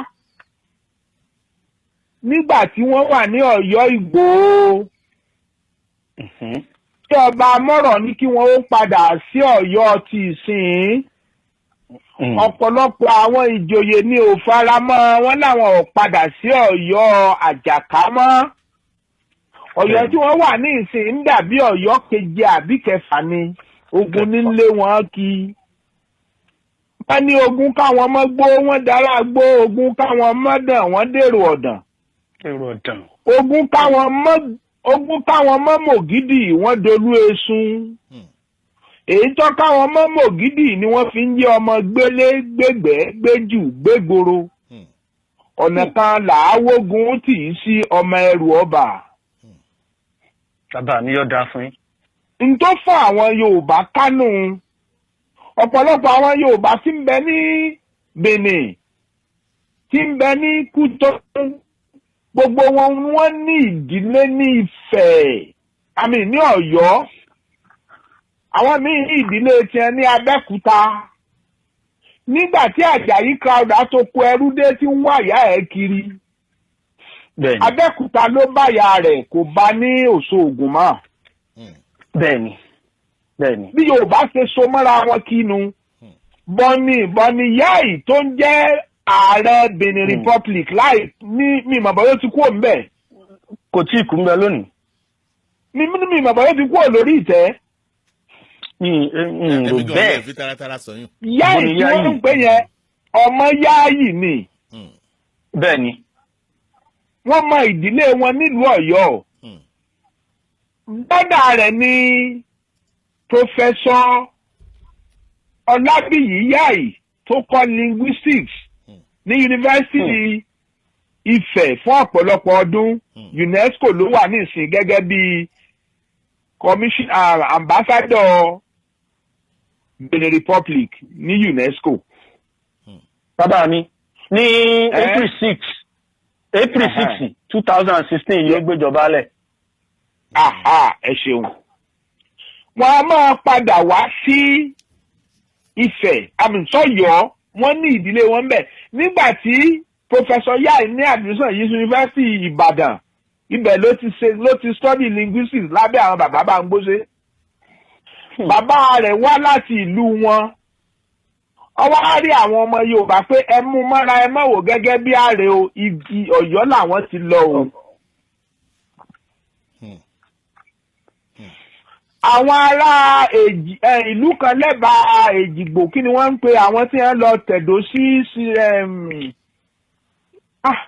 nígbà tí wọ́n wà ní Ọ̀yọ́ Ìgbòho, tí ọba Mọ́rọ̀ ní kí wọ́n ó padà sí Ọ̀yọ́ ti ìsìn, ọ̀pọ̀lọpọ̀ àwọn ìjòyè ní ò faramọ́ wọn, láwọn ò padà sí Ọ̀yọ́ Àjàká mọ́. Ọ̀yọ́ tí wọ́n wà ní ìsìn ń dàbí Ọ̀yọ́ keje àbí kẹfà ni. Ogun nílé wọn kí wọ́n ní ogun káwọn mọ́ gbó, wọ́n dára gbó. Ogun káwọn mọ́ dàn, wọ́n dèrò ọ̀dàn. Èrò ọ̀dàn. Ogun káwọn mọ́ mògídì, wọ́n dolú esun. Èyí tó káwọn mọ́ mògídì ni wọ́n fi ń jẹ́ ọmọ gbélé gbégbẹ́ gbéjù gbégboro. Ọ̀nà kan làáwógun tì í sí ọmọ ẹrù ọba. Bàbá mi, yóò dáa fún yín. N tó fún àwọn Yorùbá kánú, ọ̀pọ̀lọpọ̀ àwọn Yorùbá tí ń bẹ ní Benin, tí ń bẹ ní Kútọ́nù, gbogbo wọn, wọ́n ní ìdílé ní Ifẹ̀ àmì ní Ọ̀yọ́. Àwọn míì ní ìdílé tiẹ̀ ní Abẹ́òkúta. Nígbà tí Àjàyí Crowther tó kó ẹrú dé, tí ń wá ìyá ẹ̀ kiri, Abẹ́òkúta ló bá ìyá rẹ̀, kò bá ní Òṣoògùn mọ́. Bẹ́ẹ̀ni bẹ́ẹ̀ni. Bí Yorùbá ṣe so mọ́ra wọn kínu. Bọ́ní Bọ́ní Yáì tó ń jẹ́ ààrẹ Benin Republic láì ní mi ìmọ̀ bọ́ yóò ti kúrò ńbẹ̀. Kò tí ì kú ń bẹ lónìí. Mi ìmọ̀ bọ́ yóò ti kúrò lórí ìtẹ́. Mi ì rò Ẹ̀mí gan bẹ́ẹ̀. lè fi taratara sọyún. Yáì Bọ́ní tí wọ́n Yáì. ń pè yẹn, ọmọ Yáàyì ni. Bẹ́ẹ̀ni. Wọ́n mọ ìdílé wọn nílùú Ọ̀yọ́. Bọ́dà rẹ̀ ní Professor Ọlábìyí Yáì tó kọ́ linguistics ní Yunifásitì Ifẹ̀ fún ọ̀pọ̀lọpọ̀ ọdún. UNESCO ló wà nísìn gẹ́gẹ́ bí commission ambassador Benin Republic ní UNESCO. Bàbá mi, ní April 6, April 6, 2016 yóò gbéjọba lẹ̀. Aha, ẹ ṣeun. Wọ́n á máa padà wá sí Ifẹ̀ àmì sọ́yọ́, wọ́n ní ìdílé wọn bẹ̀. Nígbà tí Professor Yai ní admission yìí sí Yunifásitì Ìbàdàn, ibẹ̀ ló ti ṣe, ló ti study linguistics lábẹ́ àwọn bàbá Bámgbóṣe. Bàbá rẹ̀ wá láti ìlú wọn. Ó wá rí àwọn ọmọ Yorùbá pé ẹ mú mọ́ra, ẹ má wò gẹ́gẹ́ bí ààrẹ o, igi Ọ̀yọ́ làwọn ti lọ o. Àwọn ará ìlú kan lẹ́bàá Èjìgbò, kí ni wọ́n ń pe àwọn tí wọ́n lọ tẹ̀dó sí,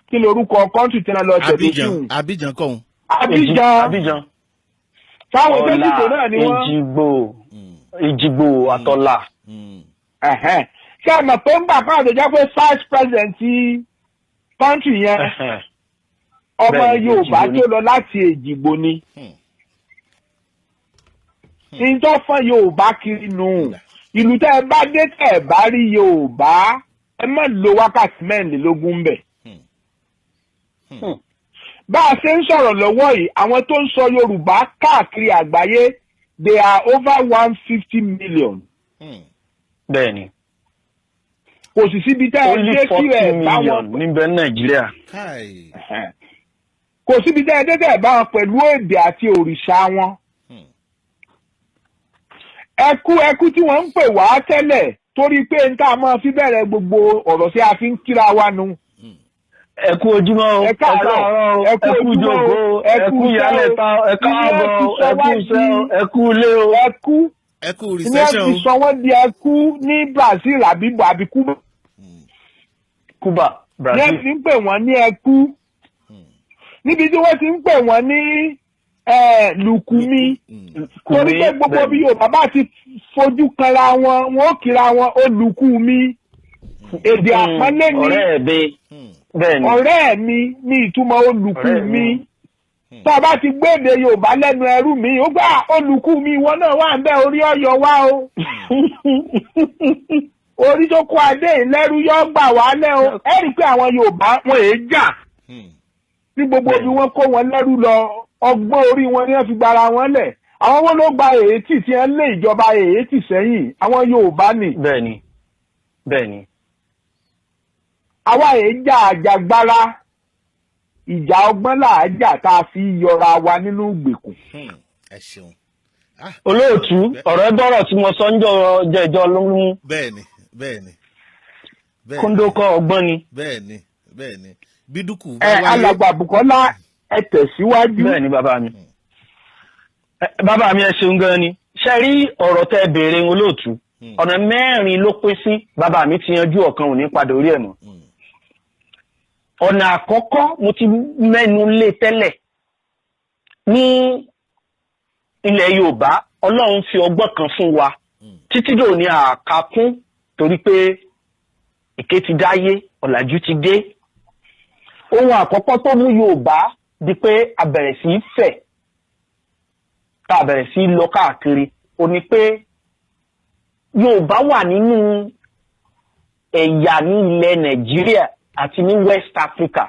kí lorúkọ country tí wọ́n lọ tẹ̀dó sí? Abidjan, Abidjan kọ́ òun. Abidjan. Abidjan. Táwọn Èjìgbò náà ni wọ́n. Èjìgbò, Èjìgbò àtọ̀là. Ṣé ẹ mọ̀ pé ń gbà fún àtẹ̀jọ́ pé vice president ti country yẹn, ọmọ Yorùbá tó lọ láti Èjìgbò ni? Ìjọ fún Yorùbá kiri nù. Ìlú tẹ́ ẹ bá dé, tẹ́ ẹ bá rí Yorùbá, ẹ má lo wákàtí 24 bẹ̀. Bá a ṣe ń sọ̀rọ̀ lọ́wọ́ yìí, àwọn tó ń sọ Yorùbá káàkiri àgbáyé, they are over 150 million. Bẹ́ẹ̀ni. Kò sì síbi tẹ́ ẹ dé sí ẹ̀ bá wọn. Níbẹ̀ Nàìjíríà. Kò síbi tẹ́ ẹ dé tẹ́ ẹ bá wọn pẹ̀lú èdè àti òrìṣà wọn. Ẹkú ẹkú tí wọ́n ń pè wá tẹ́lẹ̀, torí pé n tá a máa fi bẹ̀rẹ̀ gbogbo ọ̀rọ̀ sí a fi ń kíra wa nu. Ẹ kú ojúmọ́ o, ẹ káàárọ̀, ẹ kú jókòó, ẹ kú ìyálẹ̀ta, ẹ káàbọ̀, ẹ kú iṣẹ́ o, ẹ kú ilé o. Ẹ kú. Ẹ kú recession o. Ní ẹ fi sọ wọ́n di ẹkú ní Brazil àbí Cuba. Cuba, Brazil. Ní ẹ fi ń pè wọ́n ní ẹkú. Níbi tí wọ́n ti ń pè wọ́n ní lùkùmí, torí pé gbogbo bí Yorùbá bá ti fojú kanra wọn, wọn ó kíra wọn olùkùmí. Èdè àpọ́nlé ni. Ọ̀rẹ́ mi. Ọ̀rẹ́ mi ní ìtumọ̀ olùkùmí. Tá a bá ti gbé èdè Yorùbá lẹ́nu ẹrú mi, ó gbà olùkú mi, ìwọ náà wà ń bẹ, orí ọyọ wá o, orí tó kó adé ìlẹ́rú yọ gbà wá lẹ́ o. Ẹ rí i pé àwọn Yorùbá wọn èé jà ní gbogbo bí wọ́n kó wọn lẹ́rú lọ. Ọgbọ́n orí wọn ni wọ́n fi gbara wọn lẹ̀. Àwọn wọn ló gba èétì tí wọ́n lé ìjọba èétì sẹ́yìn, àwọn Yorùbá ni. Bẹ́ẹ̀ni, bẹ́ẹ̀ni. Àwa èé jà àjàgbára, ìjà ọgbọ́n làájà tá a fi yọra wa nínú ìgbèkùn. Ẹ ṣeun. Olóòtú, ọ̀rọ̀ bọ́rọ̀ tí mo sọ ń jọ jẹjọ ló ń. Bẹ́ẹ̀ni, bẹ́ẹ̀ni. Kóńdó kọ́ ọgbọ́n ni. Bẹ́ẹ̀ni, bẹ́ẹ̀ni, bídùkù bá wáyé. Ẹ alàgbà Bùkọ́lá, ẹ tẹ̀síwájú. Bẹ́ẹ̀ni bàbá mi. Bàbá mi, ẹ ṣeun gan ni. Ṣe rí ọ̀rọ̀ tẹ́ béèrè, olóòtú, ọ̀nà mẹ́rin ló pín sí. Bàbá mi ti yanjú ọ̀kan, ò ní padà orí ẹ̀ mọ́. Ọ̀nà àkọ́kọ́, mo ti mẹ́nu lé tẹ́lẹ̀. Ní ilẹ̀ Yorùbá, Ọlọ́run fi ọgbọ́n kan fún wa títí dò ní àkàkún, torí pé èké ti dáyé, ọ̀làjú ti dé. Ohun àkọ́kọ́ tó mú Yorùbá di pé a bẹ̀rẹ̀ sí í fẹ̀, tá a bẹ̀rẹ̀ sí í lọ káàkiri, ó ní pé Yorùbá wà nínú ẹ̀yà ní ilẹ̀ Nàìjíríà àti ní West Africa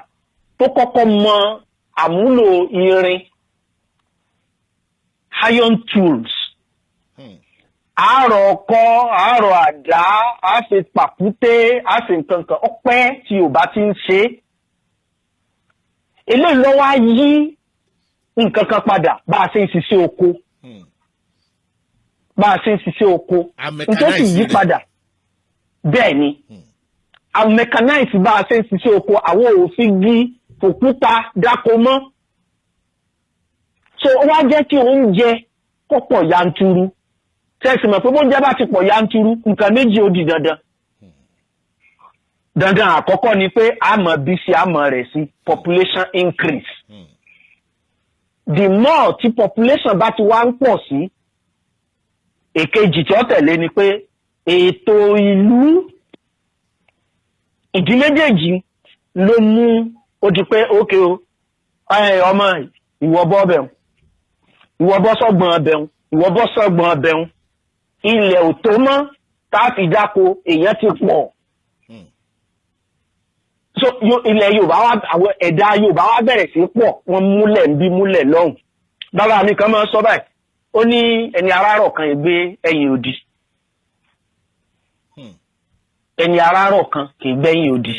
tó kọ́kọ́ mọ àmúlò irin, iron tools. Àárọ̀ ọkọ́, àárọ̀ àdá, a ṣe pàkúté, a ṣe nǹkan kan ọpẹ́ tí Yorùbá ti ń ṣe. Eléyìí ló wá yí nǹkan kan padà bá a ṣe ń ṣiṣẹ́ oko, bá a ṣe ń ṣiṣẹ́ oko nítorí yí padà. Bẹ́ẹ̀ ni, a mechanize bá a ṣe ń ṣiṣẹ́ oko. Àwọn òfin gí òkúta dáko mọ́, so ó wá jẹ́ kí oúnjẹ kó pọ̀ yanturu. Tẹ́sí mọ̀ pé bóúnjẹ bá ti pọ̀ yanturu, nǹkan méjì ó di dandan. Dandan àkọ́kọ́ ni pé a mọ̀ bí sí, a mọ̀ rẹ̀ sí, population increase. The more tí population bá ti wá ń pọ̀ sí, èkejì tí ó tẹ̀lé ni pé ètò ìlú. Ìdí méjèèjì ló mú ó di pé ókè o, ọmọ, ìwọ bọ́ bẹ̀rù, ìwọ bọ́ sọ́gbọ̀n ọbẹ̀hún, ìwọ bọ́ sọ́gbọ̀n ọbẹ̀hún, ilẹ̀ ò tó mọ́ tá a fi dáko, èèyàn ti pọ̀. So ilẹ̀ Yorùbá wa, àwọn ẹ̀dá Yorùbá wa bẹ̀rẹ̀ sí pọ̀, wọ́n múlẹ̀ ń bí, múlẹ̀ lọ́hùn. Bàbá mi kan máa ń sọ báyìí, ó ní ẹni arárọ̀ kan gbé ẹ̀yìn òdì, ẹni arárọ̀ kan kì í gbẹ́yìn òdì.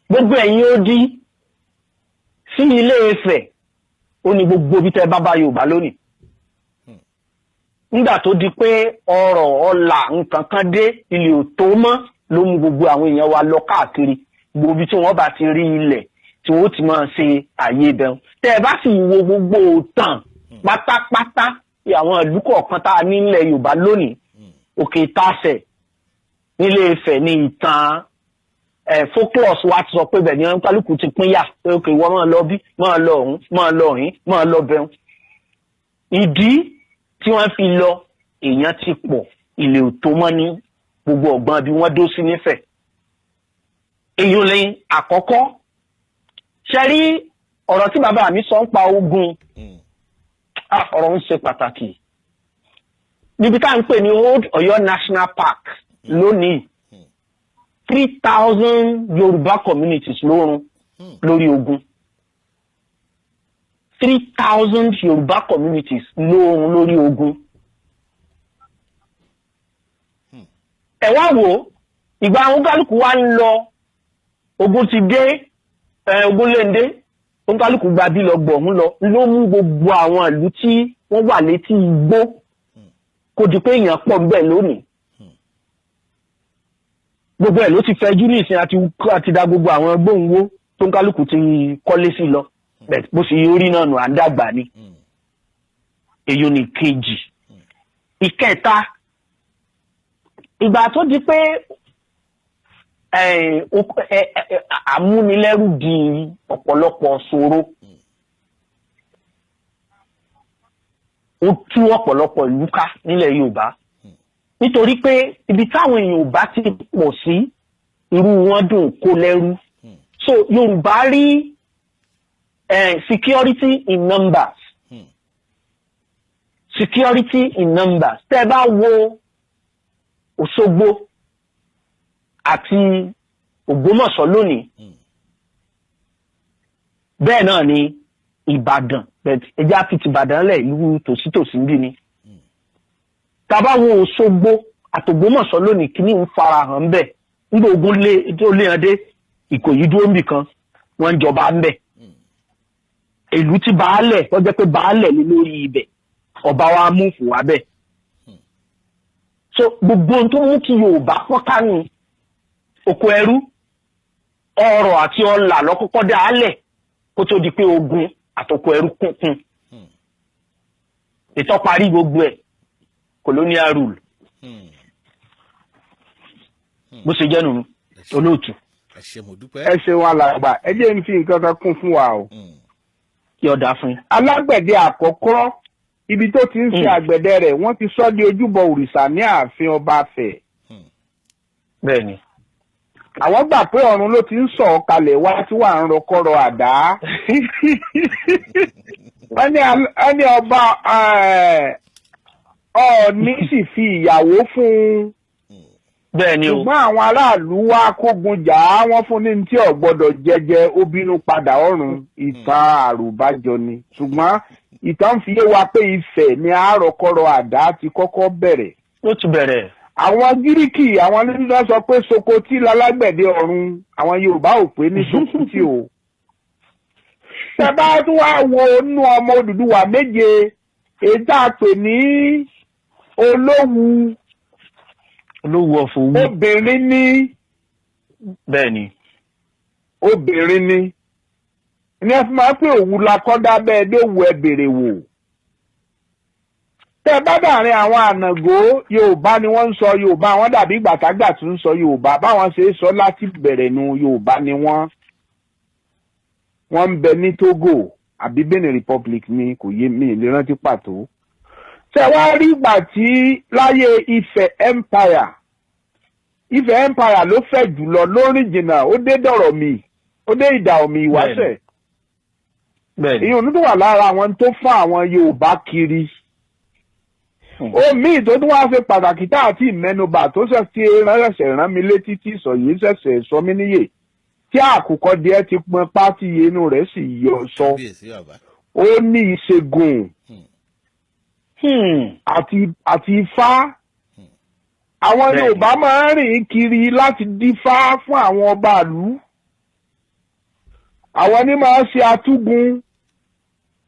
Gbogbo ẹ̀yìn òdì sí Ilé Ifẹ̀, ó ní gbogbo bí tẹ́ bá bá Yorùbá lónìí. Nígbà tó di pé ọrọ̀ ọlà nǹkan kan dé, ilé ò tó mọ́, ló mú gbogbo àwọn èèyàn wa lọ káàkiri gbogbo ibi tí wọ́n bá ti rí ilẹ̀ tí wọ́n ti máa ṣe àyè ibẹ̀. Tẹ́ ẹ bá sì wo gbogbo òtàn pátápátá àwọn ìlú kọ̀ọ̀kan tá a ní nílẹ̀ Yorùbá lónìí, Òkè Ìtasẹ̀ nílé Ifẹ̀ ní ìtàn folklore wa ti sọ pé bẹ́ẹ̀ ni wọn kálukú ti pín yà pé òkè ìwọ máa lọ bí, máa lọ ọ̀hún, máa lọ ọ̀hín, máa lọ bẹ̀rùn. Ìdí tí wọ́n fi lọ, èèyàn ti pọ̀, ilé ò tó mọ́ ní gbogbo ọ̀gbọ́n bí wọ́n dó sí nífẹ̀ẹ́. Èyí lẹ́yìn àkọ́kọ́. Ṣe rí ọ̀rọ̀ tí bàbá mi sọ ń pa ogun, ọ̀rọ̀ ń ṣe pàtàkì. Níbi tá à ń pè ní Old Ọ̀yọ́ National Park lónìí, 3,000 Yorùbá communities lórun lórí ogun. 3,000 Yorùbá communities lórun lórí ogun. Ẹ wá wò, ìgbà àwọn kálukú wa ń lọ, ogun ti dé, ogun léńdé, oníkálukú gba bí lọ gbọ̀hún lọ, ló mú gbogbo àwọn ìlú tí wọ́n wà létí igbó kó di pé èèyàn pọ̀ ńbẹ̀ lónìí. Gbogbo ẹ̀ ló ti fẹjú ní ìsìn, àti da gbogbo àwọn gbóhùnwó tó ń kálukú ti kọ́lé sí lọ. Bó ṣe orí náà nù, à ń dàgbà ni. Èyí ni kejì. Ìkẹta, ìgbà tó di pé àmúnilẹ́rù di ọ̀pọ̀lọpọ̀ ṣòro, ó tú ọ̀pọ̀lọpọ̀ ìlú ká nílẹ̀ Yorùbá, nítorí pé ibi táwọn èèyàn ò bá ti pọ̀ sí, irú wọn dùn kó lẹ́rú. So Yorùbá rí security in numbers. Security in numbers. Tẹ́ ẹ bá wo Òṣogbo àti Ògbómọ̀ṣọ́ lónìí, bẹ́ẹ̀ náà ni Ìbàdàn, ẹjẹ́ àfi ti Ìbàdàn lẹ̀, ìlú tòsítòsí ń bí ni. Tá bá wo Òṣogbo àtògbómọ̀ṣọ́ lónìí, kíní ń farahàn bẹ́ẹ̀. Nígbà ogun lé tó lé hàn dé, Ìkòyí dúró níbì kan, wọ́n ń jọba ń bẹ̀. Ìlú tí baálẹ̀ tó jẹ́ pé baálẹ̀ lé lórí ibẹ̀, ọba wa mú fò wá bẹ́ẹ̀. So gbogbo ohun tó mú kí Yorùbá pọ́n kánú oko ẹrú, ọrọ̀ àti ọlà lọ́kọ́kọ́ dá a lẹ̀ kó tó di pé ogun àtòkò ẹrú kúnkún. Ìtọ́ parí gbogbo ẹ̀, colonial rule. Bó ṣe jẹ́ nù, olóòtú. Ẹ ṣé, mo dúpẹ́. Ẹ ṣeun alàgbà, ẹ jẹ́ n fi nǹkan kan kún fún wa o. Kí ọ̀dà fún yín. Alágbẹ̀dẹ àkọ́kọ́, ibi tó ti ń ṣe àgbẹ̀dẹ rẹ̀, wọ́n ti sọ di ojúbọ òrìṣà ní ààfin ọba Ifẹ̀. Bẹ́ẹ̀ni. Àwọn gbà pé ọ̀run ló ti ń sọ̀ ọ́ kalẹ̀ wá tí wàá ń rọkọ́rọ̀ àdá. Wọ́n ní ọba Ọọ̀ni sì fi ìyàwó fún un. Bẹ́ẹ̀ni o. Ṣùgbọ́n àwọn aráàlú wá kógun jà á, wọ́n fún ní tí ò gbọ́dọ̀ jẹjẹ, ó bínú padà ọ̀run. Ìtàn àròbájọ ni. Ṣùgbọ́n ìtàn fi yé wa pé Ifẹ̀ ni àròkọrọ̀ àdá ti kọ́kọ́ bẹ̀rẹ̀. Ó ti bẹ̀rẹ̀. Àwọn Gíríkì, àwọn nígbà sọ pé Sokoti lálágbẹ̀dẹ ọ̀run, àwọn Yorùbá ò pé ní Sokoti o. Tẹ́ bá tún wá wo inú ọmọ Odùduwà méje, èyí tá a pè ní Olówu. Olówu ọ̀fọ̀ owó. Obìnrin ní. Bẹ́ẹ̀ni. Obìnrin ní. Ní ẹ fi máa pé òwú la kọ́ dábẹ́ ẹdẹ́wù ẹ bèrè wò. Tẹ́ bá dàrin àwọn ànàgó, Yorùbá ni wọ́n ń sọ Yorùbá, wọ́n dàbí gbàtàgbà tí ń sọ Yorùbá, báwọn ṣe é sọ láti bẹ̀rẹ̀ nu Yorùbá ni wọ́n. Wọ́n ń bẹ ní Togo àbí Benin Republic ni, kò yé mi lè rántí pàtó. Tẹ́ wá rí ìgbà tí láyé Ifẹ̀ Empire, Ifẹ̀ Empire ló fẹ̀ jùlọ lórí jìnnà, ó dé dọ̀rọ̀ mi, ó dé ìdà omi ìwáṣẹ̀. Ìyẹn tó wà lára àwọn tó fún àwọn Yorùbá kiri. Omi tó tún wá ṣe pàtàkì tá àti ìmẹ́nubà tó ṣẹ̀ṣẹ̀ rán mi létí tí ìsọ̀yìí ṣẹ̀ṣẹ̀ sọ mí níyè, tí àkùkọ díẹ̀ ti pọn pátí inú rẹ̀ sì yọ sọ. Ó ní ìṣègùn àti ifá. Àwọn Yorùbá máa ń rìn kiri láti dífá fún àwọn ọba ìlú. Àwọn ní máa ń ṣe atúgun,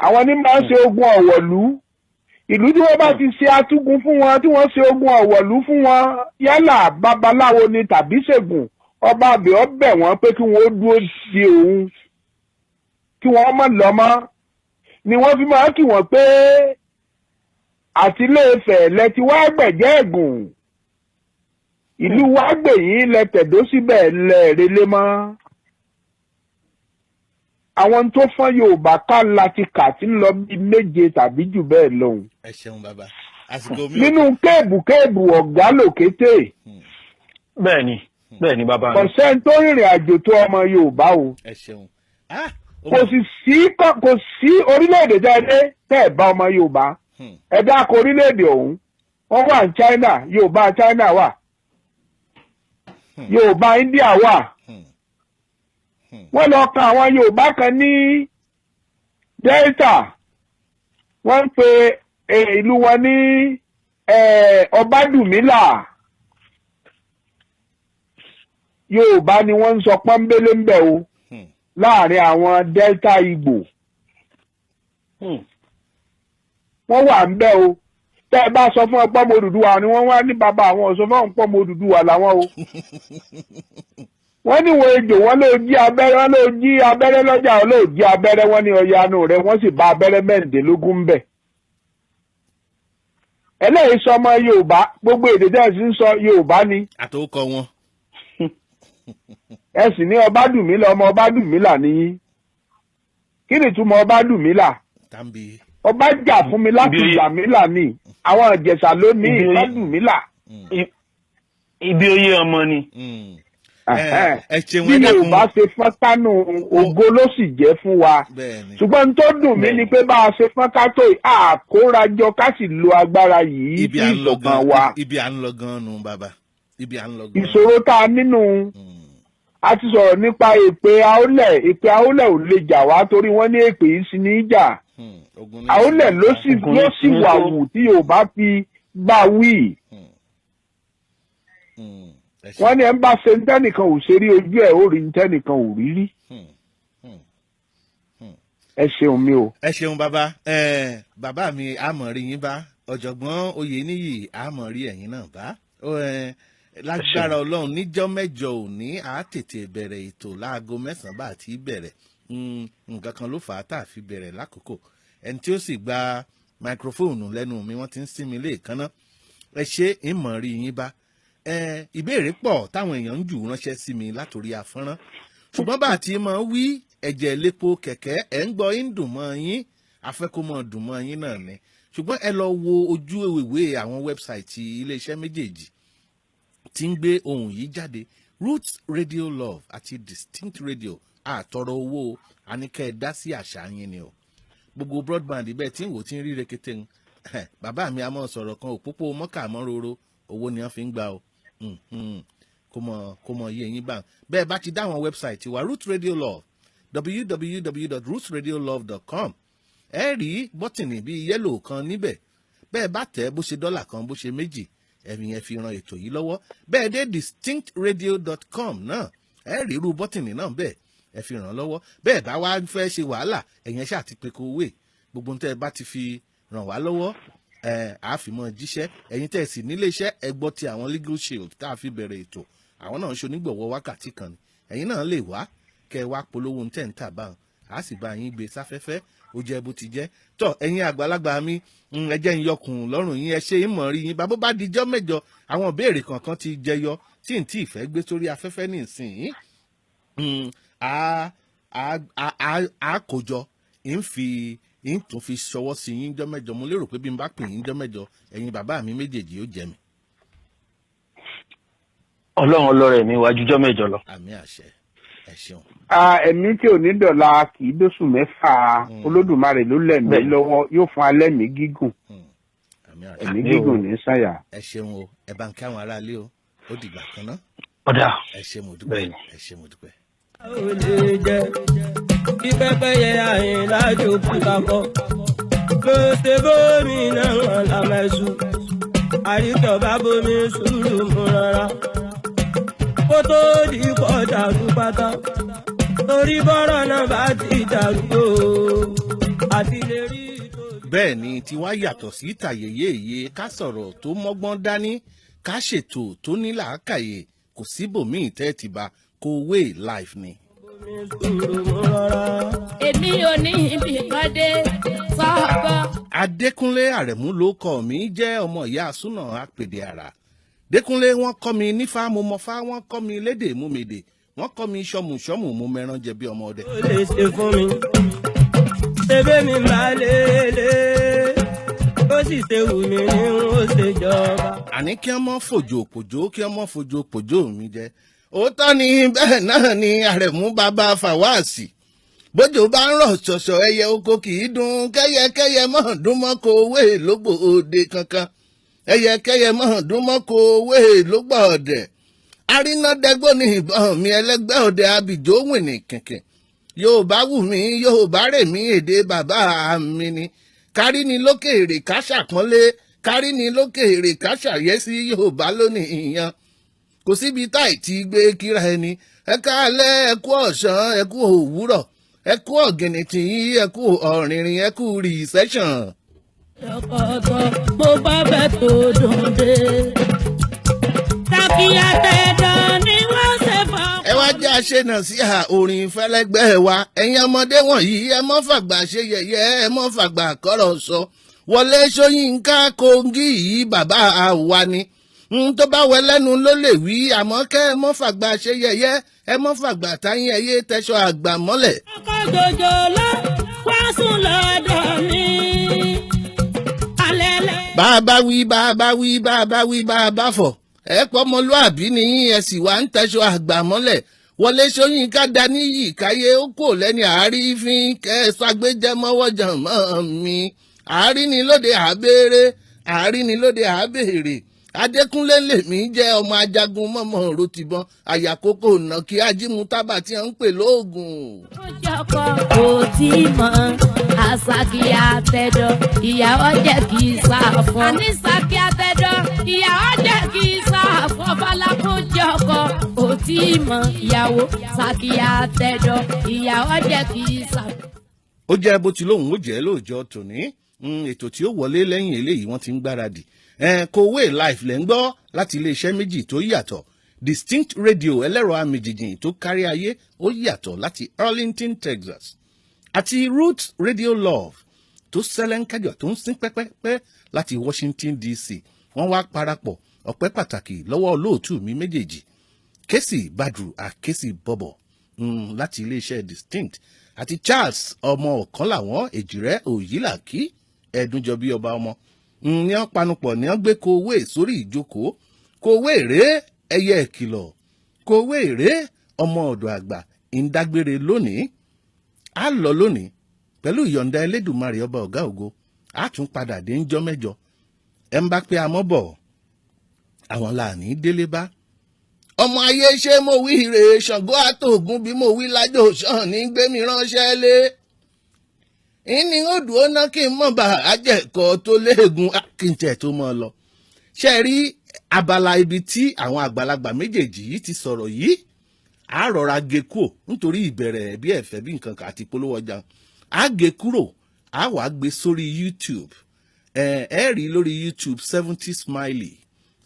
àwọn ní máa ń ṣe ogun ọ̀wọ̀lú. Ìlú tí wọ́n bá ti ṣe atúgun fún wọn, tí wọ́n ṣe ogun ọ̀wọ̀lú fún wọn, yálà babaláwo ni tàbí ṣègùn, ọba àbẹ̀ ọ bẹ̀ wọ́n pé kí wọ́n ó dúró sí òun, kí wọ́n má lọ mọ́. Ni wọ́n fi máa kí wọ́n pé àti Ilé-Ifẹ̀ lẹ ti wá gbẹ̀jẹ́ ẹ̀gùn, ìlú wa gbè yín lẹ tẹ̀dó síbẹ̀ lẹ relé mọ́. Àwọn tó fọ́n Yorùbá ká láti kà tí ń lọ bí 7 tàbí jù bẹ́ẹ̀ lọ́hùn. Ẹ ṣeun bàbá, àsìkò mi. Nínú kéèbù ọ̀gá lòkété. Bẹ́ẹ̀ni bẹ́ẹ̀ni bàbá mi. Kò sẹ́ni tó rìnrìn àjò tó ọmọ Yorùbá o. Ẹ ṣeun. Kò sí orílẹ̀-èdè jáde tẹ́ ẹ̀ bá ọmọ Yorùbá. Ẹ dákọ̀ orílẹ̀-èdè ọ̀hún. Wọ́n wà ní China, Yorùbá China wà. Yorùbá India wà. Wọ́n lọ kan àwọn Yorùbá kan ní Delta. Wọ́n ń pe ìlú wọn ní Ọbádùmílà. Yorùbá ni wọ́n ń sọ pọ́nbélé ń bẹ̀ o, láàrin àwọn Delta Igbo. Wọ́n wà ń bẹ̀ o. Tẹ́ ẹ bá sọ fún ọpọ́ ọmọ Odùduwà ni wọ́n wá ní bàbá àwọn ọ̀sọ́ fún ọpọ́ ọmọ Odùduwà làwọn o. Wọ́n ní wọ́n ejò, wọ́n ló jí abẹ́rẹ́, wọ́n ló jí abẹ́rẹ́ lọ́jà, wọ́n ló jí abẹ́rẹ́, wọ́n ní ọ̀yanu rẹ̀, wọ́n sì bá abẹ́rẹ́ 24 ń bẹ̀. Eléyìí sọ ọmọ Yorùbá, gbogbo èdè tẹ́ ẹ sì ń sọ Yorùbá ni. Àtòkọ wọn. Ẹ sì ní Ọbádùmílà, ọmọ Ọbádùmílà nìyí. Kí ni ìtumọ̀ Ọbádùmílà? Ọba jà fún mi láti gbà mí là ní. Àwọn Ìjẹ̀ṣà ló ní Ọbádùmílà. Ibi oyè ọmọ ni. Bí Yorùbá ṣe fọ́n kánú, ògo ló sì jẹ́ fún wa. Ṣùgbọ́n tó dùn mí ni pé bá a ṣe fọ́n kátó àkórajọ ká sì lo agbára yìí fún ìṣọ̀kan wa. Ibi à ń lọ gan-an nù bàbá. Ibi à ń lọ gan-an. Ìṣòro tá a nínú, a ti sọ̀rọ̀ nípa èpè àólẹ̀. Èpè àólẹ̀ ò lè jà wá torí wọ́n ní èpè yìí sí ní í jà. Àólẹ̀ ló sì wà wù tí Yorùbá fi bá wí. Wọ́n ní ẹ ń bá ṣe ntẹ́nìkan ò ṣe rí, ojú ẹ̀ ó rí ntẹ́nìkan ò rí rí. Ẹ ṣeun mi o. Ẹ ṣeun bàbá. Bàbá mi, àmọ̀ rí yín bá. Ọ̀jọ̀gbọ́n Oyèníyì, àmọ̀ rí ẹ̀yin náà bá. Lágbára Ọlọ́run, níjọ́ mẹ́jọ òní á tètè bẹ̀rẹ̀ ètò láago 9 bá àti bẹ̀rẹ̀. Nǹkan kan ló fà á tá a fi bẹ̀rẹ̀ lákòókò. Ẹni tí ó sì gba máikrófóònù lẹ́nu mi, wọ́n ti ń sinmi léèkánná. Ẹ ṣe, ìmọ̀ rí yín bá. Ìbéèrè pọ̀ táwọn èèyàn ń jù ránṣẹ́ sí mi látòrí afọ́nrán, ṣùgbọ́n bá a ti máa wí ẹ̀jẹ̀ lépo kẹ̀kẹ́ ẹ̀ ń gbọ́ ń dùn mọ́ yín, afẹ́kó mọ́ dùn mọ́ yín náà ni. Ṣùgbọ́n ẹ lọ wo ojú ìwé àwọn website iléeṣẹ́ méjèèjì tí ń gbé ohun yìí jáde, Roots Radio Love àti Distinct Radio. Àtọrọ owó àníkẹ́ ẹ dá sí àṣà yín ni o. Gbogbo broadband bẹ́ẹ̀ tí ń wò tí ń rí rekete ń. Bàbá mi a máa sọ̀rọ̀ kan, òpópó mọ́kà mọ́ roro, owó ni wọ́n fi ń gbà o. Kó mọ iye yín bá bẹ́ẹ̀ bá ti dá àwọn website wa, Root Radio Love, www.rootsradiolove.com, ẹ rí bọ́tìnì bíi yellow kan níbẹ̀. Bẹ́ẹ̀ bá tẹ̀, bó ṣe $1, bó ṣe $2, ẹ̀mí yẹn fi ran ètò yìí lọ́wọ́. Bẹ́ẹ̀ dé distinctradio.com náà, ẹ rí irú bọ́tìnì náà bẹ́ẹ̀, ẹ fi ràn lọ́wọ́. Bẹ́ẹ̀ bá wá fẹ́ ṣe wàhálà, ẹ̀yẹn ṣáà ti pe kó wé gbogbo tẹ́ ẹ bá ti fi ràn wá lọ́wọ́, ẹ á fi mọ́ jíṣẹ́. Ẹ̀yin tẹ́ ẹ sì nílé iṣẹ́, ẹ gbọ́ ti àwọn Legal Shield tá a fi bẹ̀rẹ̀ ètò, àwọn náà ń ṣonígbọ̀wọ́ wákàtí kan ni. Ẹ̀yin náà lè wá kẹ́ ẹ wá polówó ń tẹ̀ ń tà bá wọn, a sì bá yín gbé sáfẹ́fẹ́. Ó jẹ́ bó ti jẹ́. Tọ́ ẹ̀yin àgbàlagbà mi, ẹ jẹ́ ń yọkùn lọ́rùn yín. Ẹ ṣe é, mọ̀ rí yín bàbá. Bá dijọ́ mẹ́jọ, àwọn ìbéèrè kankan ti jẹyọ tí n tí ì fẹ́ gbé sórí afẹ́fẹ́ nísìnyí. A kójọ ń fi ń tún fi ṣọwọ́ sí yín jọ́ mẹ́jọ. Mo lérò pé bí n bá pè yín jọ́ mẹ́jọ, ẹ̀yin bàbá mi méjèèjì ó jẹ mi. Ọlọ́run ọlọ́rẹ̀ mi wájú jọ́ mẹ́jọ lọ. Àmín, àṣẹ. Ẹ ṣeun. Ẹ̀mí tí ò ní dọ̀la kì í dóṣù 6. Olódùmarè ló lẹ̀mí lọ́wọ́, yóò fún alẹ́ mi gígùn, ẹ̀mí gígùn ní sáyà. Ẹ ṣeun o. Ẹ bá ń kí àwọn aráalé o. Ó dìgbà kan ná. Ọ̀dà. Ẹ ṣe mo dúpẹ́, ẹ ṣe mo dúpẹ́. Ó lè jẹ́ kí pẹ́pẹ́yẹ Àyìnlá jòkó kakọ́ bó ṣe bómi náà wọn làmẹ́sù àrítọ̀ bá bomi sùúrù mú rárá kó tó di kọ́ dàrú pátá, torí bọ́rọ̀ náà bá ti dàrú o àti lè rí tóbi. Bẹ́ẹ̀ ni tiwa yàtọ̀ sí tàyèyéye, ká sọ̀rọ̀ tó mọ́gbọ́n dání, ká ṣètò tó ní làákàyè. Kò síbòmíì tẹ́ ti bá Kowé Live ni. Bomi sùúrù mú rọra. Èmi ò ní ibi kan dé sọ́kọ́. Adékúnlé Àrẹ̀mú ló kọ́ mi, jẹ́ ọmọ ìyá súnà apèdè àrà. Dékúnlé, wọ́n kọ́ mi nífà, mo mọ̀fá, wọ́n kọ́ mi lédè, mú mi dè, wọ́n kọ́ mi ṣọmù ṣọmù, mo mẹ́ràn jẹ bí ọmọ ọdẹ. Ó lè ṣe fún mi. Ṣebí mi máa lélẹ̀. Ó sì ṣe wù mí ní ó ṣe jọba. Àní kí wọ́n mọ́ fòjò pòjò, kí wọ́n mọ́ fòjò pòjò mi jẹ. Òótọ́ ni, bẹ́ẹ̀ náà ni Àrẹ̀mú bàbá Fàwáàsì. Bójò bá ń rọ̀ ṣọ̀ṣọ̀, ẹyẹ oko kì í dún, kẹ́yẹkẹ́yẹ mọ́ dún mọ́ kó wé lógbò òde kankan, ẹyẹkẹ́yẹ mọ́ dún mọ́ kó wé lógbò ọ̀dẹ̀. Arínádẹ́gbò ní ìbọn mi, ẹlẹ́gbẹ́ ọ̀dẹ abìjó wìnì kẹ̀kẹ́. Yorùbá wù mí, Yorùbá rè mí, èdè bàbá mi ni. Kárí ni lókèèrè ká ṣàpọ́nlé, kárí ni lókèèrè ká ṣàyẹ́sí. Yorùbá lónìí ìyan, kò síbi táì tí gbé kíra ẹni. Ẹ káalẹ́, ẹ kú ọ̀sán, ẹ kú òwúrọ̀, ẹ kú ọ̀gìnìtì, ẹ kú ọ̀rìnrìn, ẹ kú recession. Lọ́kọ̀ọ̀kan mo bá fẹ́ tó dùn dé. Tàbí àtẹ̀dọ̀ ni wọ́n ṣe fọ́. Ẹ wá jẹ́ àṣenà sí à orin fẹ́lẹ́gbẹ́ wa. Ẹ̀yin ọmọdé wọ̀nyí, ẹ mọ́ fàgbà ṣe yẹ̀yẹ́, ẹ mọ́ fàgbà kọ́rọ̀ sọ. Wọlé Ṣóyínká Kóńgì yìí, bàbá wa ni n tó bá wẹ lẹ́nu ló lè wí, àmọ́ kẹ́ ẹ mọ́ fàgbà ṣe yẹ̀yẹ́, ẹ mọ́ fàgbà táyín, ẹyẹ tẹṣọ àgbà mọ́lẹ̀. Ọkọ̀ jòjò ló wá sùn lọ́dọ̀ mi. Alẹ́ lẹ́. Bàbá wí, bàbá wí, bàbá wí, bàbá fọ̀, ẹ pọ́ ọmọlúàbí nìyí, ẹ sì wá ń tẹṣọ àgbà mọ́lẹ̀. Wọlé Ṣóyínká daníyì káyé, ó kò lẹ́ni àárífín kẹ́ ẹ ṣàgbéjẹmọ́wọ́jàn mọ́ mi. Àárín ni lóde àbẹ́rẹ́, àárín ni lóde àbèrè. Adékúnlé lèmi jẹ́, ọmọ ajagun mọ́mọ́ rotìbọn àyàkókò nà kí ajímú tábà tí wọ́n ń pè lóògùn. Ọkọ kò tí mọ̀ àṣàkì àtẹ̀dọ̀, ìyàwó jẹ́ kì í sàfọ́. Àní sàkì àtẹ̀dọ̀, ìyàwó jẹ́ kì í sàfọ́. Fọlákúnjẹ ọkọ kò tí mọ̀ ìyàwó sàkì àtẹ̀dọ̀, ìyàwó jẹ́ kì í sàfọ́. Ó jẹ́ bó ti lóun ó jẹ́ lóòjọ́ tòní. Ètò tí ó wọlé lẹ́yìn eléyìí, wọ́n ti ń gbáradì. Kowé Live lẹ́ ń gbọ́ láti iléeṣẹ́ méjì tó yàtọ̀. Distinct Radio, ẹlẹ́rọ amìjìjìn tó kárí ayé, ó yàtọ̀ láti Arlington, Texas, àti Roots Radio Love tó sẹ́lẹ̀ńkẹ́jọ tó ń sín pẹ́pẹ́pẹ́ láti Washington DC. Wọ́n wá parapọ̀. Ọpẹ́ pàtàkì lọ́wọ́ olóòtú mi méjèèjì, Kẹ́sì Badru àkẹ́sì Bọ̀bọ̀ láti iléeṣẹ́ Distinct, àti Charles ọmọ ọ̀kan làwọn èjìrẹ́ òyìnlàkí ẹ̀ẹ́dúnjọbí ọba ọmọ ní wọ́n panupọ̀ ní wọ́n gbé Kowé sórí ìjókòó. Kowé rèé, ẹyẹ ìkìlọ̀, Kowé rèé, ọmọ ọ̀dọ̀ àgbà ń dágbére lónìí. Á lọ lónìí pẹ̀lú ìyọ̀ǹda Elédùmarè ọba ọ̀gá ògo, á tún padà dé ńjọ́ mẹ́jọ. Ẹ̀ ń bá pé amọ́ bọ̀, àwọn làní délé bá ọmọ ayé. Ṣé mo wí rè? Ṣàngó àtògùn bí mo wí lájò ṣàn ní gbé mi ránṣẹ́ lé ìní ó dùn ó ná kí n mọ̀ bá àjẹkọ̀ tó léegun kí n tẹ̀ tó mọ́ ọ lọ. Ṣe rí abala ibi tí àwọn àgbàlagbà méjèèjì yìí ti sọ̀rọ̀ yìí, á rọra gé kúrò nítorí ìbẹ̀rẹ̀ bí ẹ̀fẹ̀ bí nǹkan kan àti ìpolówó ọjà. Á gé kúrò, á wàá gbé sórí YouTube. Ẹ ẹ rí lórí YouTube 70 Smiley,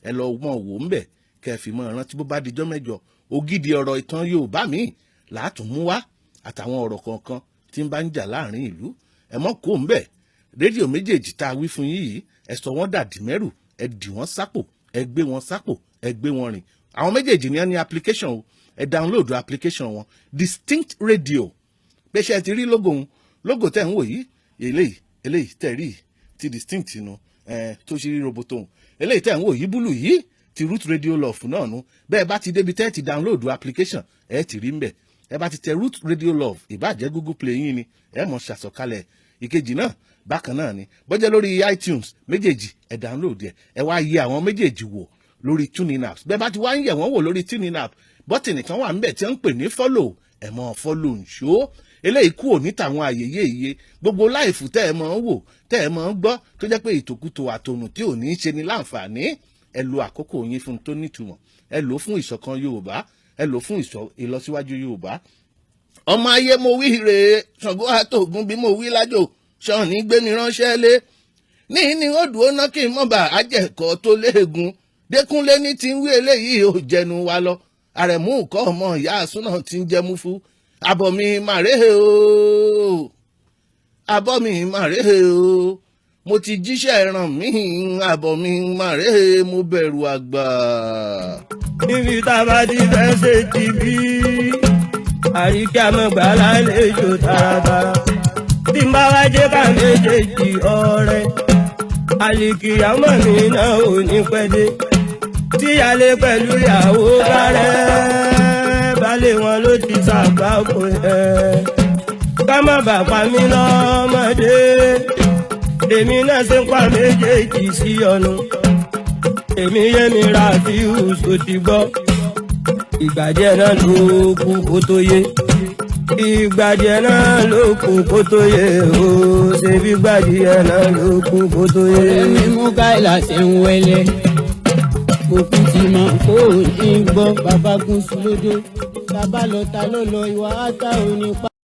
ẹ lọ mọ̀ wò ń bẹ̀ kẹ́ ẹ fi mọ́ rántí. Bó bá dijọ́ mẹ́jọ, ògidì ọ̀rọ̀ ìtàn Yorùbá mi làátún mú wá, àtàwọn ọ̀rọ̀ kọ̀ọ̀kan tí ń bá ń jà láàrin ìlú. Ẹ mọ́ kó ń bẹ̀. Rédíò méjèèjì tá a wí fún yín yìí, ẹ sọ wọ́n dàdí mẹ́rù, ẹ dì wọ́n sápò, ẹ gbé wọn sápò, ẹ gbé wọn rìn. Àwọn méjèèjì ní ẹ ní application o. Ẹ download application wọn, Distinct Radio. Pé ṣe ti rí logo òun, logo tẹ̀ ń wò yìí, eléyìí, eléyìí tẹ̀ rí ti Distinct nu ẹ tó ṣe rí roboto òun. Eléyìí tẹ̀ ń wò yìí, blue yìí, ti Root Radio Love náà nu. Bẹ́ẹ̀ bá ti débi tẹ́ ti download application, ẹ ti rí ń bẹ̀. Ẹ bá ti tẹ Root Radio Love, ìbáàjẹ́ Google Play yín ni, ẹ mọ̀ ṣàsọ̀kalẹ̀ ìkejì náà bákan náà ni. Bọ́jẹ́ lórí iTunes, méjèèjì ẹ download ẹ. Ẹ wá yẹ àwọn méjèèjì wò lórí TuneIn apps. Bẹ́ẹ̀ bá ti wá ń yẹ̀ wọ́n wò lórí TuneIn app, button kan wà ńbẹ̀ tí wọ́n ń pè ní follow. Ẹ mọ̀ follow nṣó. Eléyìí kúrò ní tàwọn àyèyé iye gbogbo live tẹ́ ẹ mọ̀ ń wò, tẹ́ ẹ mọ̀ ń gbọ́, tó jẹ́ pé ìtòkùtò àtònù tí ò ní í ṣe ni láǹfààní. Ẹ lo àkókò yín fún tó nítumọ̀, ẹ lò fún ìṣọ̀kan Yorùbá, ẹ lò fún ìlọsíwájú Yorùbá. Ọmọ ayé, mo wí rèé, Ṣàngó àtògùn bí mo wí lájò. Ṣọ́ọ̀ní gbé mi ránṣẹ́ lé ní ní ó dùn ó ná kí n mọ̀ bá àjẹkọ́ tó léegun. Dékúnlé ní ti ń wí eléyìí ò jẹnu wa lọ. Àrẹ̀mú kọ́ ọmọ ìyá àsúná ti ń jẹmú fún abọ́ mi màrè o, abọ́ mi màrè o, mo ti jíṣẹ́ ẹran mi, abọ́ mi màrè, mo bẹ̀rù àgbà. Níbi tá a bá ti fẹ́ ṣe ti bí àríkí àmọ́gbà lálejò taratara tí n bá wá jẹ́ ká méjèèjì ọ̀rẹ́ àlìkìyàmọ̀ mi náà ò ní pẹ́ dé tíyálé pẹ̀lú ìyàwó bárẹ̀ balẹ̀ wọn ló ti ṣàgbákò ẹ̀ ká má bàa pa mí lọ́mọdé, èmi náà ṣe ń pa méjèèjì sí ọ̀nà. Èmi yé mi ra fíùsù ti gbọ́, ìgbà díẹ̀ náà ló kù kó tó yé, ìgbà díẹ̀ náà ló kù kó tó yé o, ṣebí ìgbà díẹ̀ náà ló kù kó tó yé. Ọ̀rẹ́ mi mú káìlà ṣe ń wẹlẹ̀, òkú ti mọ̀ kó o ní gbọ́, bàbá gún sí lódò, bàbá lọ ta ló lọ ìwà áta ò ní pa.